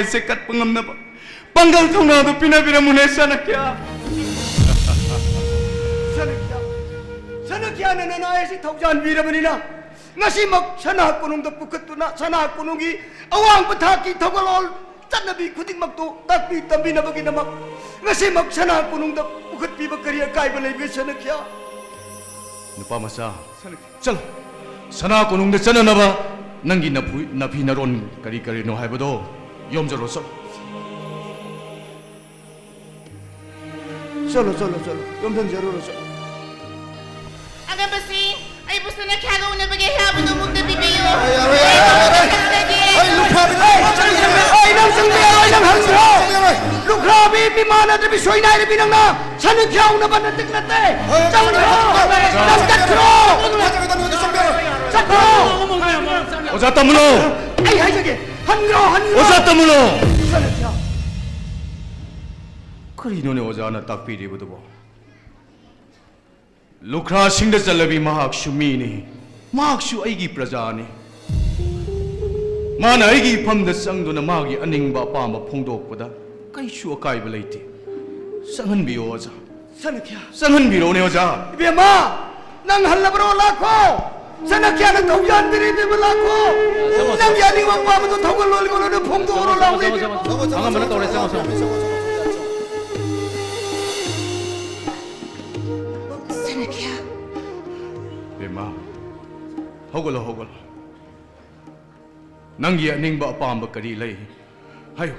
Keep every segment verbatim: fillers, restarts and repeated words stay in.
ꯁꯦ ꯀꯠꯄ ꯉꯝꯅꯕ ꯄꯥꯡꯒꯜ ꯊꯧꯅꯥꯗꯨ ꯄꯤꯅꯕꯤꯔꯝꯃꯨꯅꯦ ꯆꯅꯈ꯭ꯌꯥ꯫ ꯆꯅꯈ꯭ꯌꯥ, ꯆꯅꯈ꯭ꯌꯥꯅ ꯅꯅꯥꯏ ꯑꯁꯤ ꯊꯧꯖꯥꯟꯕꯤꯔꯕꯅꯤꯅ, ꯉꯁꯤꯃꯛ ꯁꯅꯥ ꯀꯣꯅꯨꯡꯗ ꯄꯨꯈꯠꯇꯨꯅ ꯁꯅꯥ ꯀꯣꯅꯨꯡꯒꯤ ꯑꯋꯥꯡꯕ ꯊꯥꯛꯀꯤ ꯊꯧꯒꯜꯂꯣꯟ ꯆꯠꯅꯕꯤ ꯈꯨꯗꯤꯡꯃꯛꯇꯨ ꯇꯥꯛꯄꯤ ꯇꯝꯕꯤꯅꯕꯒꯤꯗꯃꯛ ꯉꯁꯤꯃꯛ ꯁꯅꯥ ꯀꯣꯅꯨꯡꯗ ꯄꯨꯈꯠꯄꯤꯕ ꯀꯔꯤ ꯑꯀꯥꯏꯕ ꯂꯩꯕꯒꯦ ꯆꯅꯈ꯭ꯌꯥ? ꯅꯨꯄꯥ ꯃꯆꯥ, ꯆꯠꯂꯣ꯫ ꯁꯅꯥ ꯀꯣꯅꯨꯡꯗ ꯆꯠꯅꯅꯕ ꯅꯪꯒꯤ ꯅꯐꯨ-, ꯅꯐꯤ ꯅꯔꯣꯟ ꯀꯔꯤ ꯀꯔꯤꯅꯣ ꯍꯥꯏꯕꯗꯣ ꯌꯣꯝꯖꯔꯣ, ꯆꯠꯂꯣ꯫ ꯆꯠꯂꯣ, ꯆꯠꯂꯣ, ꯆꯠꯂꯣ꯫ ꯌꯣꯝꯁꯤꯟꯖꯔꯨꯔꯣ, ꯆꯠꯂꯣ꯫ ꯑꯉꯝꯕꯁꯤꯡ, ꯑꯩꯕꯨ ꯆꯅꯈ꯭ꯌꯥꯒ ꯎꯅꯕꯒꯤ ꯑꯌꯥꯕꯗꯨ ꯑꯃꯨꯛꯇ ꯄꯤꯕꯤꯌꯨ꯫ ꯌꯥꯔꯣꯏ, ꯌꯥꯔꯣꯏ, ꯌꯥꯔꯣꯏ, ꯌꯥꯔꯣꯏ꯫ ꯑꯩ ꯂꯨꯈ꯭ꯔꯥꯕꯤ, ꯑꯩ ꯅꯪ ꯆꯪꯕ ꯌꯥꯔꯣꯏ, ꯅꯪ ꯍꯟꯈ꯭ꯔꯣ꯫ ꯆꯪꯕ ꯌꯥꯔꯣꯏ꯫ ꯂꯨꯈ꯭ꯔꯥꯕꯤ, ꯃꯤꯃꯥꯟꯅꯗ꯭ꯔꯕꯤ, ꯁꯣꯏꯅꯥꯏꯔꯕꯤ ꯅꯪꯅ ꯁꯅꯨ ꯈ꯭ꯌꯥꯎꯅꯕ ꯅꯇꯤꯛ ꯅꯠꯇꯦ꯫ ꯍꯣꯏ, ꯆꯪꯈ꯭ꯔꯣ꯫ ꯍꯣꯏ, ꯍꯣꯏ, ꯍꯣꯏ, ꯍꯣꯏ, ꯅꯪ ꯍꯣꯏ, ꯆꯠꯈ꯭ꯔꯣ꯫ ꯍꯣꯏ, ꯍꯣꯏ, ꯍꯣꯏ, ꯍꯣꯏ, ꯍꯣꯏ, ꯍꯣꯏ, ꯍꯣꯏ, ꯍꯣꯏ, ꯍꯣꯏ, ꯍꯣꯏ, ꯍꯣꯏ꯫ ꯆꯠꯈ꯭ꯔꯣ꯫ ꯑꯣꯖꯥ ꯇꯝꯃꯨꯂꯣ꯫ ꯑꯩ ꯍꯥꯏꯖꯒꯦ, ꯍꯟꯈ꯭ꯔꯣ, ꯍꯟꯈ꯭ꯔꯣ꯫ ꯑꯣꯖꯥ ꯇꯝꯃꯨꯂꯣ꯫ ꯁꯅꯨ ꯈ꯭ꯌꯥꯎ꯫ ꯀꯔꯤꯅꯣꯅꯦ ꯑꯣꯖꯥꯅ ꯇꯥꯛꯄꯤꯔꯤꯕꯗꯨꯕꯣ? ꯂꯨꯈ꯭ꯔꯥꯁꯤꯡꯗ ꯆꯜꯂꯕꯤ ꯃꯍꯥꯛꯁꯨ ꯃꯤꯅꯤ, ꯃꯍꯥꯛꯁꯨ ꯑꯩꯒꯤ ꯄ꯭ꯔꯖꯥꯅꯤ꯫ ꯃꯥꯅ ꯑꯩꯒꯤ ꯏꯐꯝꯗ ꯆꯪꯗꯨꯅ ꯃꯥꯒꯤ ꯑꯅꯤꯡꯕ ꯑꯄꯥꯝꯕ ꯐꯣꯡꯗꯣꯛꯄꯗ ꯀꯩꯁꯨ ꯑꯀꯥꯏꯕ ꯂꯩꯇꯦ꯫ ꯆꯪꯍꯟꯕꯤꯌꯣ, ꯑꯣꯖꯥ꯫ ꯁꯅꯈ꯭ꯌꯥ꯫ ꯆꯪꯍꯟꯕꯤꯔꯣꯅꯦ, ꯑꯣꯖꯥ꯫ ꯏꯕꯦꯝꯃ, ꯅꯪ ꯍꯜꯂꯕ꯭ꯔꯣ? ꯂꯥꯛꯈꯣ꯫ ꯁꯅꯈ꯭ꯌꯥꯅ ꯊꯧꯖꯥꯟꯕꯤꯔꯤ, ꯏꯕꯦꯝꯃ, ꯂꯥꯛꯈꯣ꯫ ꯆꯪꯉꯣ, ꯆꯪꯉꯣ꯫ ꯅꯪꯒꯤ ꯑꯅꯤꯡꯕ ꯑꯄꯥꯝꯕꯗꯣ ꯊꯧꯒꯜꯂꯣꯟ ꯂꯤꯒꯣꯟꯂꯣꯟꯗ ꯐꯣꯡꯗꯣꯛꯑꯣꯔꯣ, ꯂꯥꯛꯑꯣꯅꯦ, ꯏꯕꯦꯝꯃ꯫ ꯆꯪꯉꯣ, ꯆꯪꯉꯣ, ꯆꯪꯉꯣ, ꯑꯉꯝꯕꯅ ꯆꯪꯉꯣ, ꯇꯧꯔꯦ, ꯆꯪꯉꯣ, ꯆꯪꯉꯣ, ꯆꯪꯉꯣ꯫ ꯆꯪꯉꯣ, ꯆꯪꯉꯣ, ꯆꯪꯉꯣ, ꯆꯪꯉꯣ꯫ ꯁꯅꯈ꯭ꯌꯥ꯫ ꯏꯕꯦꯝꯃ, ꯍꯧꯒꯠꯂꯣ, ꯍꯧꯒꯠꯂꯣ꯫ ꯅꯪꯒꯤ ꯑꯅꯤꯡꯕ ꯑꯄꯥꯝꯕ ꯀꯔꯤ ꯂꯩ? ꯍꯥꯏꯌꯨ꯫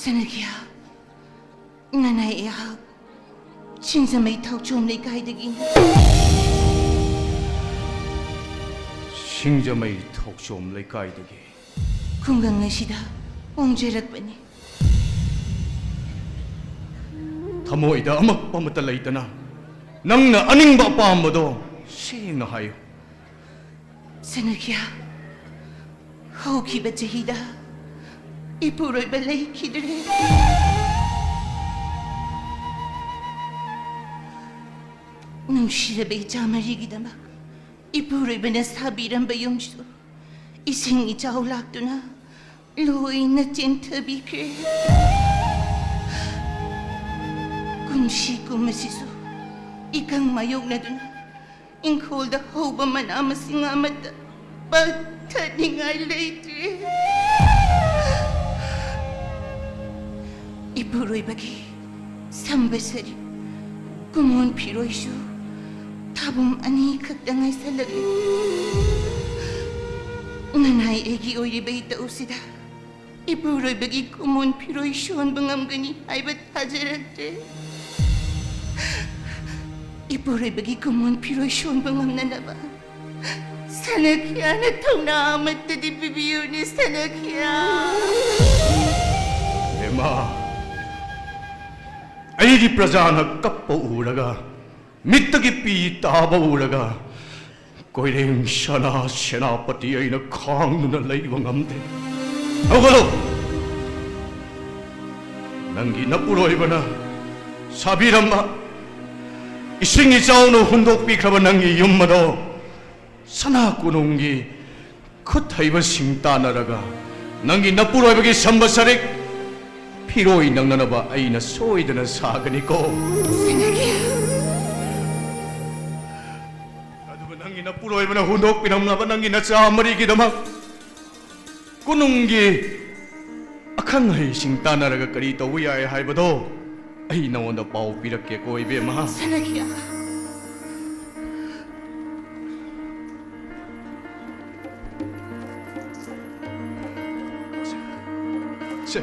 ꯁꯅꯈ꯭ꯌꯥ, ꯅꯅꯥꯏ ꯑꯩꯍꯥꯛ ꯁꯤꯡꯖꯃꯩ ꯊꯧꯆꯣꯝ ꯂꯩꯀꯥꯏꯗꯒꯤꯅꯤ꯫ ꯁꯤꯡꯖꯃꯩ ꯊꯧꯆꯣꯝ ꯂꯩꯀꯥꯏꯗꯒꯤ꯫ ꯈꯨꯡꯒꯪ ꯑꯁꯤꯗ ꯍꯣꯡꯖꯔꯛꯄꯅꯤ꯫ ꯊꯃꯣꯏꯗ ꯑꯃꯛꯄ ꯑꯃꯠꯇ ꯂꯩꯇꯅ ꯅꯪꯅ ꯑꯅꯤꯡꯕ ꯑꯄꯥꯝꯕꯗꯣ ꯁꯦꯡꯅ ꯍꯥꯏꯌꯨ꯫ ꯁꯅꯈ꯭ꯌꯥ, ꯍꯧꯈꯤꯕ ꯆꯍꯤꯗ ꯏꯄꯨꯔꯣꯏꯕ ꯂꯩꯈꯤꯗ꯭ꯔꯦ꯫ ꯅꯨꯡꯁꯤꯔꯕ ꯏꯆꯥ ꯃꯔꯤꯒꯤꯗꯃꯛ ꯏꯄꯨꯔꯣꯏꯕꯅ ꯁꯥꯕꯤꯔꯝꯕ ꯌꯨꯝꯁꯨ ꯏꯁꯤꯡ ꯏꯆꯥꯎ ꯂꯥꯛꯇꯨꯅ ꯂꯣꯏꯅ ꯆꯦꯟꯊꯕꯤꯈ꯭ꯔꯦ꯫ ꯀꯨꯝꯁꯤ ꯀꯨꯝ ꯑꯁꯤꯁꯨ ꯏꯀꯪ ꯃꯥꯌꯣꯛꯅꯗꯨꯅ ꯏꯪꯈꯣꯜꯗ ꯍꯧꯕ ꯃꯅꯥ ꯃꯁꯤꯡ ꯑꯃꯠꯇ ꯄꯠꯊꯅꯤꯡꯉꯥꯏ ꯂꯩꯇ꯭ꯔꯦ꯫ ꯏꯄꯨꯔꯣꯏꯕꯒꯤ ꯁꯝꯕꯁꯔꯤ ꯀꯨꯃꯣꯟ ꯐꯤꯔꯣꯏꯁꯨ ꯊꯥꯕꯨꯝ ꯑꯅꯤꯈꯛꯇ ꯉꯥꯏꯁꯜꯂꯛꯂꯦ꯫ ꯅꯅꯥꯏ ꯑꯩꯒꯤ ꯑꯣꯏꯔꯤꯕ ꯏꯇꯧꯁꯤꯗ ꯏꯄꯨꯔꯣꯏꯕꯒꯤ ꯀꯨꯃꯣꯟ ꯐꯤꯔꯣꯏ ꯁꯣꯟꯕ ꯉꯝꯒꯅꯤ ꯍꯥꯏꯕ ꯊꯥꯖꯔꯛꯇ꯭ꯔꯦ꯫ ꯏꯄꯨꯔꯣꯏꯕꯒꯤ ꯀꯨꯃꯣꯟ ꯐꯤꯔꯣꯏ ꯁꯣꯟꯕ ꯉꯝꯅꯅꯕ ꯁꯅꯈꯤꯌꯥꯅ ꯊꯧꯅꯥ ꯑꯃꯠꯇꯗꯤ ꯄꯤꯕꯤꯌꯨꯅꯦ, ꯁꯅꯈꯤꯌꯥ꯫ ꯏꯃꯥ, ꯑꯩꯒꯤ ꯄ꯭ꯔꯖꯥꯅ ꯀꯞꯄ ꯎꯔꯒ, ꯃꯤꯠꯇꯒꯤ ꯄꯤ ꯇꯥꯕ ꯎꯔꯒ, ꯀꯣꯏꯔꯦꯡ ꯁꯅꯥ ꯁꯦꯅꯥꯄꯇꯤ ꯑꯩꯅ ꯈꯥꯡꯗꯨꯅ ꯂꯩꯕ ꯉꯝꯗꯦ꯫ ꯍꯧꯒꯠꯂꯨ! ꯅꯪꯒꯤ ꯅꯄꯨꯔꯣꯏꯕꯅ ꯁꯥꯕꯤꯔꯝꯕ, ꯏꯁꯤꯡ ꯏꯆꯥꯎꯅ ꯍꯨꯟꯗꯣꯛꯄꯤꯈ꯭ꯔꯕ ꯅꯪꯒꯤ ꯌꯨꯝ ꯑꯗꯣ ꯁꯅꯥ ꯀꯣꯅꯨꯡꯒꯤ ꯈꯨꯠ ꯍꯩꯕꯁꯤꯡ ꯇꯥꯟꯅꯔꯒ ꯅꯪꯒꯤ ꯅꯄꯨꯔꯣꯏꯕꯒꯤ ꯁꯝꯕ ꯁꯔꯤꯛ ꯐꯤꯔꯣꯏ ꯅꯪꯅꯅꯕ ꯑꯩꯅ ꯁꯣꯏꯗꯅ ꯁꯥꯒꯅꯤꯀꯣ꯫ ꯑꯗꯨꯒ ꯅꯪꯒꯤ ꯅꯄꯨꯔꯣꯏꯕꯅ ꯍꯨꯟꯗꯣꯛꯄꯤꯔꯝꯂꯕ ꯅꯪꯒꯤ ꯅꯆꯥ ꯃꯔꯤꯒꯤꯗꯃꯛ ꯀꯣꯅꯨꯡꯒꯤ ꯑꯈꯪ ꯑꯍꯩꯁꯤꯡ ꯇꯥꯟꯅꯔꯒ ꯀꯔꯤ ꯇꯧꯕ ꯌꯥꯏ ꯍꯥꯏꯕꯗꯣ ꯑꯩ ꯅꯉꯣꯟꯗ ꯄꯥꯎ ꯄꯤꯔꯛꯀꯦꯀꯣ, ꯏꯕꯦꯝꯃ꯫ ꯁꯅꯈꯤꯌꯥ꯫ ꯁꯦ꯫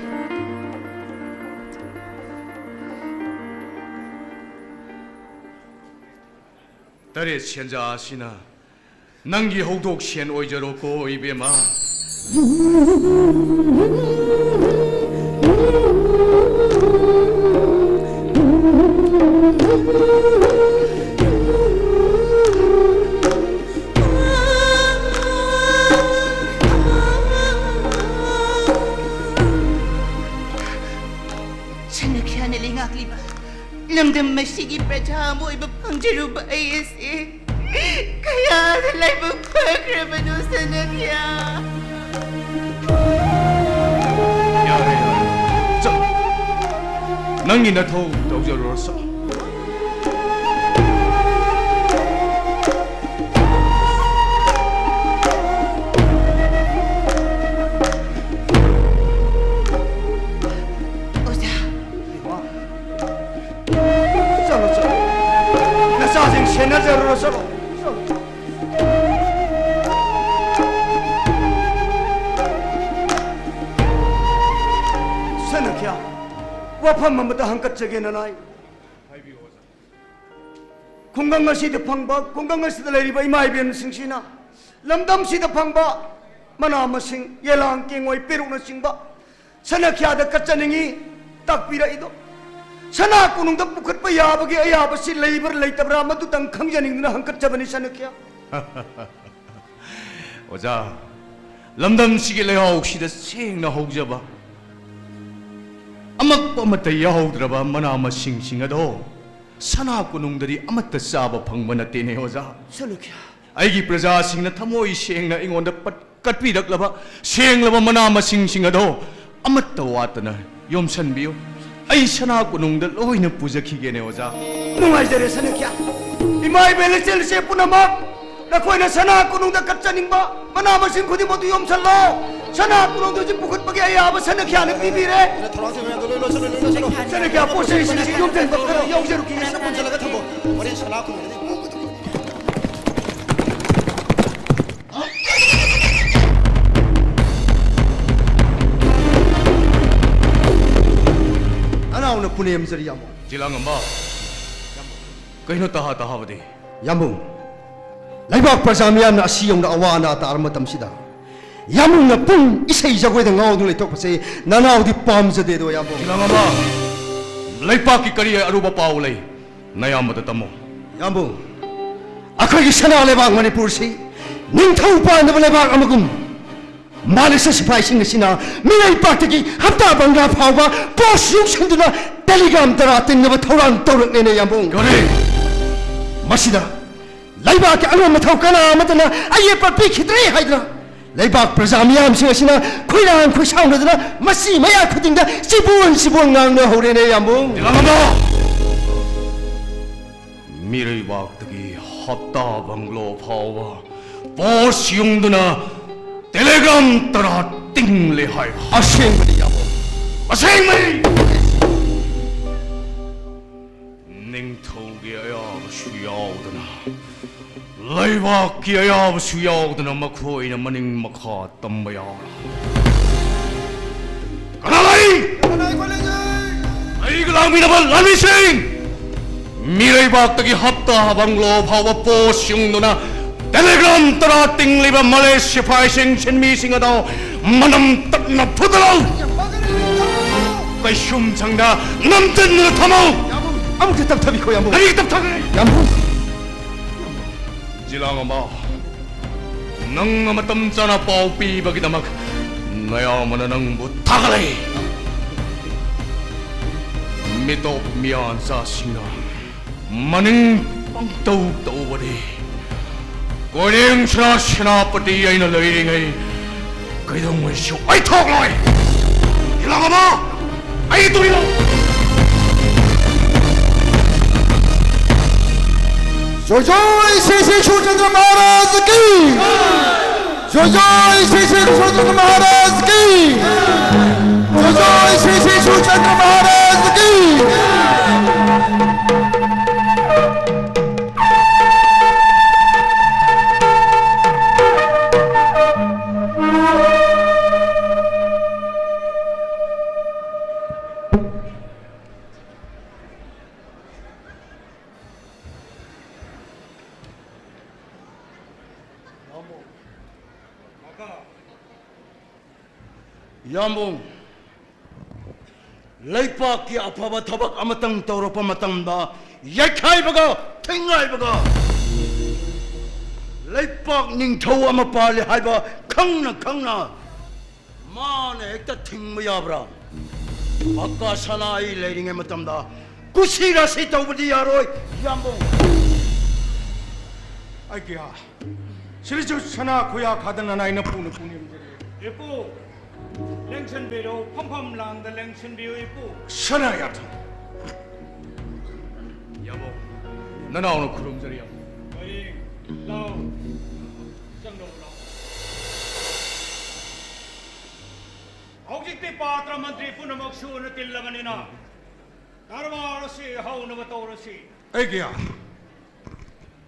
ꯇꯔꯦꯠ ꯁꯦꯟꯖꯥ ꯑꯁꯤꯅ ꯅꯪꯒꯤ ꯍꯧꯗꯣꯛ ꯁꯦꯟ ꯑꯣꯏꯖꯔꯣꯀꯣ, ꯏꯕꯦꯝꯃ꯫ ꯁꯅꯈꯤꯌꯥꯅ ꯂꯩꯉꯥꯛꯂꯤꯕ ꯂꯝꯗꯝ ꯑꯁꯤꯒꯤ ꯄ꯭ꯔꯖꯥ ꯑꯃ ꯑꯣꯏꯕ ꯐꯪꯖꯔꯨꯕ ꯑꯩ ꯑꯁꯤ ꯀꯌꯥꯗ ꯂꯥꯏꯕꯛ ꯐꯈ꯭ꯔꯕꯅꯣ, ꯁꯅꯈꯤꯌꯥ꯫ ꯅꯪꯒꯤ ꯅꯊꯧ ꯇꯧꯖꯔꯨꯔꯣ ꯁꯥ꯫ ꯑꯣꯖꯥ꯫ ꯆꯠꯂꯣ, ꯆꯠꯂꯣ꯫ ꯅꯆꯥꯁꯤꯡ ꯁꯦꯟꯅꯖꯔꯨꯔꯣ, ꯆꯠꯂꯣ꯫ ꯆꯠꯂꯣ꯫ ꯁꯅꯈ꯭ꯌꯥ, ꯋꯥꯐꯝ ꯑꯃꯇ ꯍꯪꯀꯠꯆꯒꯦ ꯅꯅꯥꯏ꯫ ꯈꯨꯡꯒꯪ ꯑꯁꯤꯗ ꯐꯪꯕ, ꯈꯨꯡꯒꯪ ꯑꯁꯤꯗ ꯂꯩꯔꯤꯕ ꯏꯃꯥ ꯏꯕꯦꯟꯁꯤꯡꯁꯤꯅ ꯂꯝꯗꯝꯁꯤꯗ ꯐꯪꯕ ꯃꯅꯥ ꯃꯁꯤꯡ, ꯌꯦꯂꯥꯡ, ꯀꯦꯡꯉꯣꯏ, ꯄꯦꯔꯨꯛꯅꯆꯤꯡꯕ ꯁꯅꯥꯈ꯭ꯌꯥꯗ ꯀꯠꯆꯅꯤꯡꯉꯤ ꯇꯥꯛꯄꯤꯔꯛꯏꯗꯣ꯫ ꯁꯅꯥ ꯀꯣꯅꯨꯡꯗ ꯄꯨꯈꯠꯄ ꯌꯥꯕꯒꯤ ꯑꯌꯥꯕꯁꯤ ꯂꯩꯕ꯭ꯔꯥ ꯂꯩꯇꯕ꯭ꯔꯥ, ꯃꯗꯨꯇꯪ ꯈꯪꯖꯅꯤꯡꯗꯨꯅ ꯍꯪꯀꯠꯆꯕꯅꯤ ꯁꯅꯥꯈ꯭ꯌꯥ꯫ ꯑꯣꯖꯥ, ꯂꯝꯗꯝꯁꯤꯒꯤ ꯂꯩꯍꯥꯎꯁꯤꯗ ꯁꯦꯡꯅ ꯍꯧꯖꯕ ꯑꯃꯛꯄ ꯑꯃꯠꯇ ꯌꯥꯎꯗ꯭ꯔꯕ ꯃꯅꯥ ꯃꯁꯤꯡꯁꯤꯡ ꯑꯗꯣ ꯁꯅꯥ ꯀꯣꯅꯨꯡꯗꯗꯤ ꯑꯃꯠꯇ ꯆꯥꯕ ꯐꯪꯕ ꯅꯠꯇꯦꯅꯦ ꯑꯣꯖꯥ꯫ ꯁꯅꯥꯈ꯭ꯌꯥ꯫ ꯑꯩꯒꯤ ꯄ꯭ꯔꯖꯥꯁꯤꯡꯅ ꯊꯃꯣꯏ ꯁꯦꯡꯅ ꯑꯩꯉꯣꯟꯗ ꯄꯠ-, ꯀꯠꯄꯤꯔꯛꯂꯕ ꯁꯦꯡꯂꯕ ꯃꯅꯥ ꯃꯁꯤꯡꯁꯤꯡ ꯑꯗꯣ ꯑꯃꯠꯇ ꯋꯥꯠꯇꯅ ꯌꯣꯝꯁꯟꯕꯤꯌꯨ꯫ ꯑꯩ ꯁꯅꯥ ꯀꯣꯅꯨꯡꯗ ꯂꯣꯏꯅ ꯄꯨꯖꯈꯤꯒꯦꯅꯦ ꯑꯣꯖꯥ꯫ ꯅꯨꯡꯉꯥꯏꯖꯔꯦ ꯁꯅꯥꯈ꯭ꯌꯥ꯫ ꯏꯃꯥ ꯏꯕꯦꯟ ꯏꯆꯦ ꯏꯆꯦ ꯄꯨꯝꯅꯃꯛ, ꯅꯈꯣꯏꯅ ꯁꯅꯥ ꯀꯣꯅꯨꯡꯗ ꯀꯠꯆꯅꯤꯡꯕ ꯃꯅꯥ ꯃꯁꯤꯡ ꯈꯨꯗꯤꯡꯃꯛꯇꯨ ꯌꯣꯝꯁꯜꯂꯣ꯫ ꯁꯅꯥ ꯀꯣꯅꯨꯡꯗ ꯍꯧꯖꯤꯛ ꯄꯨꯈꯠꯄꯒꯤ ꯑꯌꯥꯕ ꯁꯅꯥꯈ꯭ꯌꯥꯅ ꯄꯤꯕꯤꯔꯦ꯫ ꯊꯧꯔꯥꯡꯁꯤꯡ ꯃꯌꯥꯝꯗꯣ ꯂꯣꯏ ꯂꯣꯏꯁꯤꯜꯂꯣ, ꯂꯣꯏ ꯂꯣꯏꯁꯤꯜꯂꯣ꯫ ꯁꯅꯥꯈ꯭ꯌꯥ, ꯄꯣꯠ ꯆꯩꯁꯤꯡꯁꯤ ꯌꯣꯝꯁꯤꯟꯕ ꯈꯔ ꯌꯥꯎꯖꯔꯨꯈꯤꯒꯦ꯫ ꯄꯨꯟꯁꯤꯜꯂꯒ ꯊꯝꯃꯣ꯫ ꯍꯣꯔꯦꯟ ꯁꯅꯥ ꯀꯣꯅꯨꯡꯗꯗꯤ ꯅꯅꯥꯎꯅ ꯄꯨꯅꯦꯝꯖꯔꯤ, ꯌꯥꯝꯕꯨꯡ꯫ ꯖꯤꯂꯥꯉꯝꯕ, ꯀꯩꯅꯣ ꯇꯍꯥ ꯇꯍꯥꯕꯗꯤ? ꯌꯥꯝꯕꯨꯡ, ꯂꯩꯕꯥꯛ ꯄ꯭ꯔꯖꯥ ꯃꯤꯌꯥꯝꯅ ꯑꯁꯤ ꯌꯧꯅ ꯑꯋꯥ ꯑꯅꯥ ꯇꯥꯔꯕ ꯃꯇꯝꯁꯤꯗ, ꯌꯥꯝꯕꯨꯡꯅ ꯄꯨꯡ ꯏꯁꯩ ꯖꯒꯣꯏꯗ ꯉꯥꯎꯗꯨꯅ ꯂꯩꯊꯣꯛꯄꯁꯦ ꯅꯅꯥꯎꯗꯤ ꯄꯥꯝꯖꯗꯦꯗꯣ, ꯌꯥꯝꯕꯨꯡ꯫ ꯖꯤꯂꯥꯉꯝꯕ, ꯂꯩꯄꯥꯛꯀꯤ ꯀꯔꯤ ꯑꯔꯨꯕ ꯄꯥꯎ ꯂꯩ? ꯅꯌꯥꯝꯕꯗ ꯇꯝꯃꯨ꯫ ꯌꯥꯝꯕꯨꯡ, ꯑꯩꯈꯣꯏꯒꯤ ꯁꯅꯥ ꯂꯩꯕꯥꯛ ꯃꯅꯤꯄꯨꯔꯁꯤ ꯅꯤꯡꯊꯧ ꯄꯥꯟꯗꯕ ꯂꯩꯕꯥꯛ ꯑꯃꯒꯨꯝ ꯃꯥꯂꯦꯁꯤꯌꯥ ꯁꯤꯐꯥꯏꯁꯤꯡ ꯑꯁꯤꯅ ꯃꯤꯔꯩꯕꯥꯛꯇꯒꯤ ꯍꯞꯇꯥ ꯕꯪꯒ꯭ꯂꯥ ꯐꯥꯎꯕ ꯄꯣꯁ ꯌꯨꯡꯁꯤꯟꯗꯨꯅ ꯇꯦꯂꯤꯒ꯭ꯔꯥꯝ ꯇꯔꯥ ꯇꯤꯟꯅꯕ ꯊꯧꯔꯥꯡ ꯇꯧꯔꯛꯂꯦꯅꯦ, ꯌꯥꯝꯕꯨꯡ꯫ ꯀꯔꯤ? ꯃꯁꯤꯗ ꯂꯩꯕꯥꯛꯀꯤ ꯑꯉꯝ ꯑꯊꯧ ꯀꯅꯥ ꯑꯃꯠꯇꯅ ꯑꯌꯦꯠꯄ ꯄꯤꯈꯤꯗ꯭ꯔꯦ ꯍꯥꯏꯗꯅ ꯂꯩꯕꯥꯛ ꯄ꯭ꯔꯖꯥ ꯃꯤꯌꯥꯝꯁꯤꯡ ꯑꯁꯤꯅ ꯈꯣꯏꯔꯥꯡ ꯈꯣꯏꯁꯥꯎꯅꯗꯨꯅ ꯃꯁꯤ ꯃꯌꯥ ꯈꯨꯗꯤꯡꯗ ꯆꯤꯕꯣꯟ ꯆꯤꯕꯣꯟ ꯉꯥꯡꯅ ꯍꯧꯔꯦꯅꯦ, ꯌꯥꯝꯕꯨꯡ꯫ ꯏꯂꯥꯡꯕ! ꯃꯤꯔꯩꯕꯥꯛꯇꯒꯤ ꯍꯞꯇꯥ ꯕꯪꯒ꯭ꯂꯣ ꯐꯥꯎꯕ ꯄꯣꯁ ꯌꯨꯡꯗꯨꯅ ꯇꯦꯂꯦꯒ꯭ꯔꯥꯝ ꯇꯔꯥ ꯇꯤꯡꯂꯦ ꯍꯥꯏꯕ꯫ ꯑꯁꯦꯡꯕꯅꯤ, ꯌꯥꯝꯕꯨꯡ꯫ ꯑꯁꯦꯡꯕꯅꯤ! ꯅꯤꯡꯊꯧꯒꯤ ꯑꯌꯥꯕꯁꯨ ꯌꯥꯎꯗꯅ, ꯂꯩꯕꯥꯛꯀꯤ ꯑꯌꯥꯕꯁꯨ ꯌꯥꯎꯗꯅ ꯃꯈꯣꯏꯅ ꯃꯅꯤꯡ ꯃꯈꯥ ꯇꯝꯕ ꯌꯥꯎꯔ꯫ ꯀꯅꯥ ꯂꯩ? ꯑꯩꯒ ꯂꯥꯛꯃꯤꯟꯅꯕ ꯂꯥꯟꯃꯤꯁꯤꯡ! ꯃꯤꯔꯩꯕꯥꯛꯇꯒꯤ ꯍꯞꯇꯥ ꯕꯪꯒ꯭ꯂꯣ ꯐꯥꯎꯕ ꯄꯣꯁ ꯌꯨꯡꯗꯨꯅ ꯇꯦꯂꯦꯒ꯭ꯔꯥꯝ ꯇꯔꯥ ꯇꯤꯡꯂꯤꯕ ꯃꯂꯦ ꯁꯤꯐꯥꯏꯁꯤꯡ, ꯁꯤꯟꯃꯤꯁꯤꯡ ꯑꯗꯣ ꯃꯅꯝ ꯇꯞꯅ ꯐꯨꯗꯠꯂꯨ! ꯀꯩꯁꯨꯝ ꯁꯪꯗ ꯅꯝꯖꯟꯗꯨꯅ ꯊꯝꯃꯨ! ꯌꯥꯝꯕꯨꯡ, ꯑꯃꯨꯛꯇ ꯇꯞꯊꯕꯤꯈꯣ, ꯌꯥꯝꯕꯨꯡ꯫ ꯀꯔꯤꯒꯤ ꯇꯞꯊꯒꯅꯤ? ꯌꯥꯝꯕꯨꯡ! ꯖꯤꯂꯥꯉꯝꯕ, ꯅꯪꯅ ꯃꯇꯝ ꯆꯥꯅ ꯄꯥꯎ ꯄꯤꯕꯒꯤꯗꯃꯛ ꯅꯌꯥꯝꯕꯅ ꯅꯪꯕꯨ ꯊꯥꯒꯠꯂꯤ꯫ ꯃꯤꯇꯣꯞ ꯃꯤꯌꯥꯟꯆꯥꯁꯤꯡꯅ ꯃꯅꯤꯡ ꯄꯪꯇꯧ ꯇꯧꯕꯗꯤ ꯀꯣꯏꯔꯦꯡ ꯁꯅꯥ ꯁꯦꯅꯥꯄꯇꯤ ꯑꯩꯅ ꯂꯩꯔꯤꯉꯩ ꯀꯩꯗꯧꯉꯩꯁꯨ ꯑꯩ ꯊꯣꯛꯂꯣꯏ꯫ ꯏꯂꯥꯡꯕ! ꯑꯩ ꯇꯨꯡ ꯏꯜꯂꯨ! ꯖꯣꯏ ꯖꯣꯏ ꯁ꯭ꯔꯤ ꯁ꯭ꯔꯤ ꯁꯨꯔꯆꯟꯗ꯭ꯔ ꯃꯍꯥꯔꯥꯖ ꯀꯤ! ꯖꯣꯏ ꯖꯣꯏ ꯁ꯭ꯔꯤ ꯁ꯭ꯔꯤ ꯁꯨꯔꯆꯟꯗ꯭ꯔ ꯃꯍꯥꯔꯥꯖ ꯀꯤ! ꯖꯣꯏ ꯖꯣꯏ ꯁ꯭ꯔꯤ ꯁ꯭ꯔꯤ ꯁꯨꯔꯆꯟꯗ꯭ꯔ ꯃꯍꯥꯔꯥꯖ ꯀꯤ! ꯌꯥꯝꯕꯨꯡ, ꯂꯩꯄꯥꯛꯀꯤ ꯑꯐꯕ ꯊꯕꯛ ꯑꯃꯇꯪ ꯇꯧꯔꯛꯄ ꯃꯇꯝꯗ ꯌꯩꯈꯥꯏꯕꯒ ꯊꯤꯡꯒꯥꯏꯕꯒ ꯂꯩꯄꯥꯛ ꯅꯤꯡꯊꯧ ꯑꯃ ꯄꯥꯜꯂꯤ ꯍꯥꯏꯕ ꯈꯪꯅ ꯈꯪꯅ ꯃꯥꯅ ꯍꯦꯛꯇ ꯊꯤꯡꯕ ꯌꯥꯕ꯭ꯔꯥ? ꯄꯛꯀ ꯁꯅꯥ ꯑꯩ ꯂꯩꯔꯤꯉꯩ ꯃꯇꯝꯗ ꯀꯨꯁꯤ ꯔꯥꯁꯤ ꯇꯧꯕꯗꯤ ꯌꯥꯔꯣꯏ, ꯌꯥꯝꯕꯨꯡ꯫ ꯑꯩꯒꯤ ꯁꯤꯔꯤꯖꯨꯠ ꯁꯅꯥ ꯈꯨꯌꯥ ꯈꯥꯗꯅ ꯅꯥꯏꯅ ꯄꯨꯅ ꯄꯨꯅꯤꯡꯖꯔꯤ꯫ ꯏꯄꯨ, ꯂꯦꯡꯁꯤꯟꯕꯤꯔꯣ, ꯐꯝꯐꯝ ꯂꯥꯡꯗ ꯂꯦꯡꯁꯤꯟꯕꯤꯌꯨ, ꯏꯄꯨ꯫ ꯁꯅꯥ ꯌꯥꯊꯪ꯫ ꯌꯥꯕꯧ, ꯅꯅꯥꯎꯅ ꯈꯨꯔꯨꯝꯖꯔꯤ, ꯌꯥꯕꯧ꯫ ꯍꯣꯏ, ꯂꯥꯎ꯫ ꯆꯪꯂꯛꯎ, ꯂꯥꯎ꯫ ꯍꯧꯖꯤꯛꯇꯤ ꯄꯥꯇ꯭ꯔ ꯃꯟꯇ꯭ꯔꯤ ꯄꯨꯝꯅꯃꯛ ꯁꯨꯅ ꯇꯤꯜꯂꯕꯅꯤꯅ, ꯗꯔꯕꯥꯔ ꯑꯁꯤ ꯍꯧꯅꯕ ꯇꯧꯔꯁꯤ꯫ ꯑꯩꯒꯤ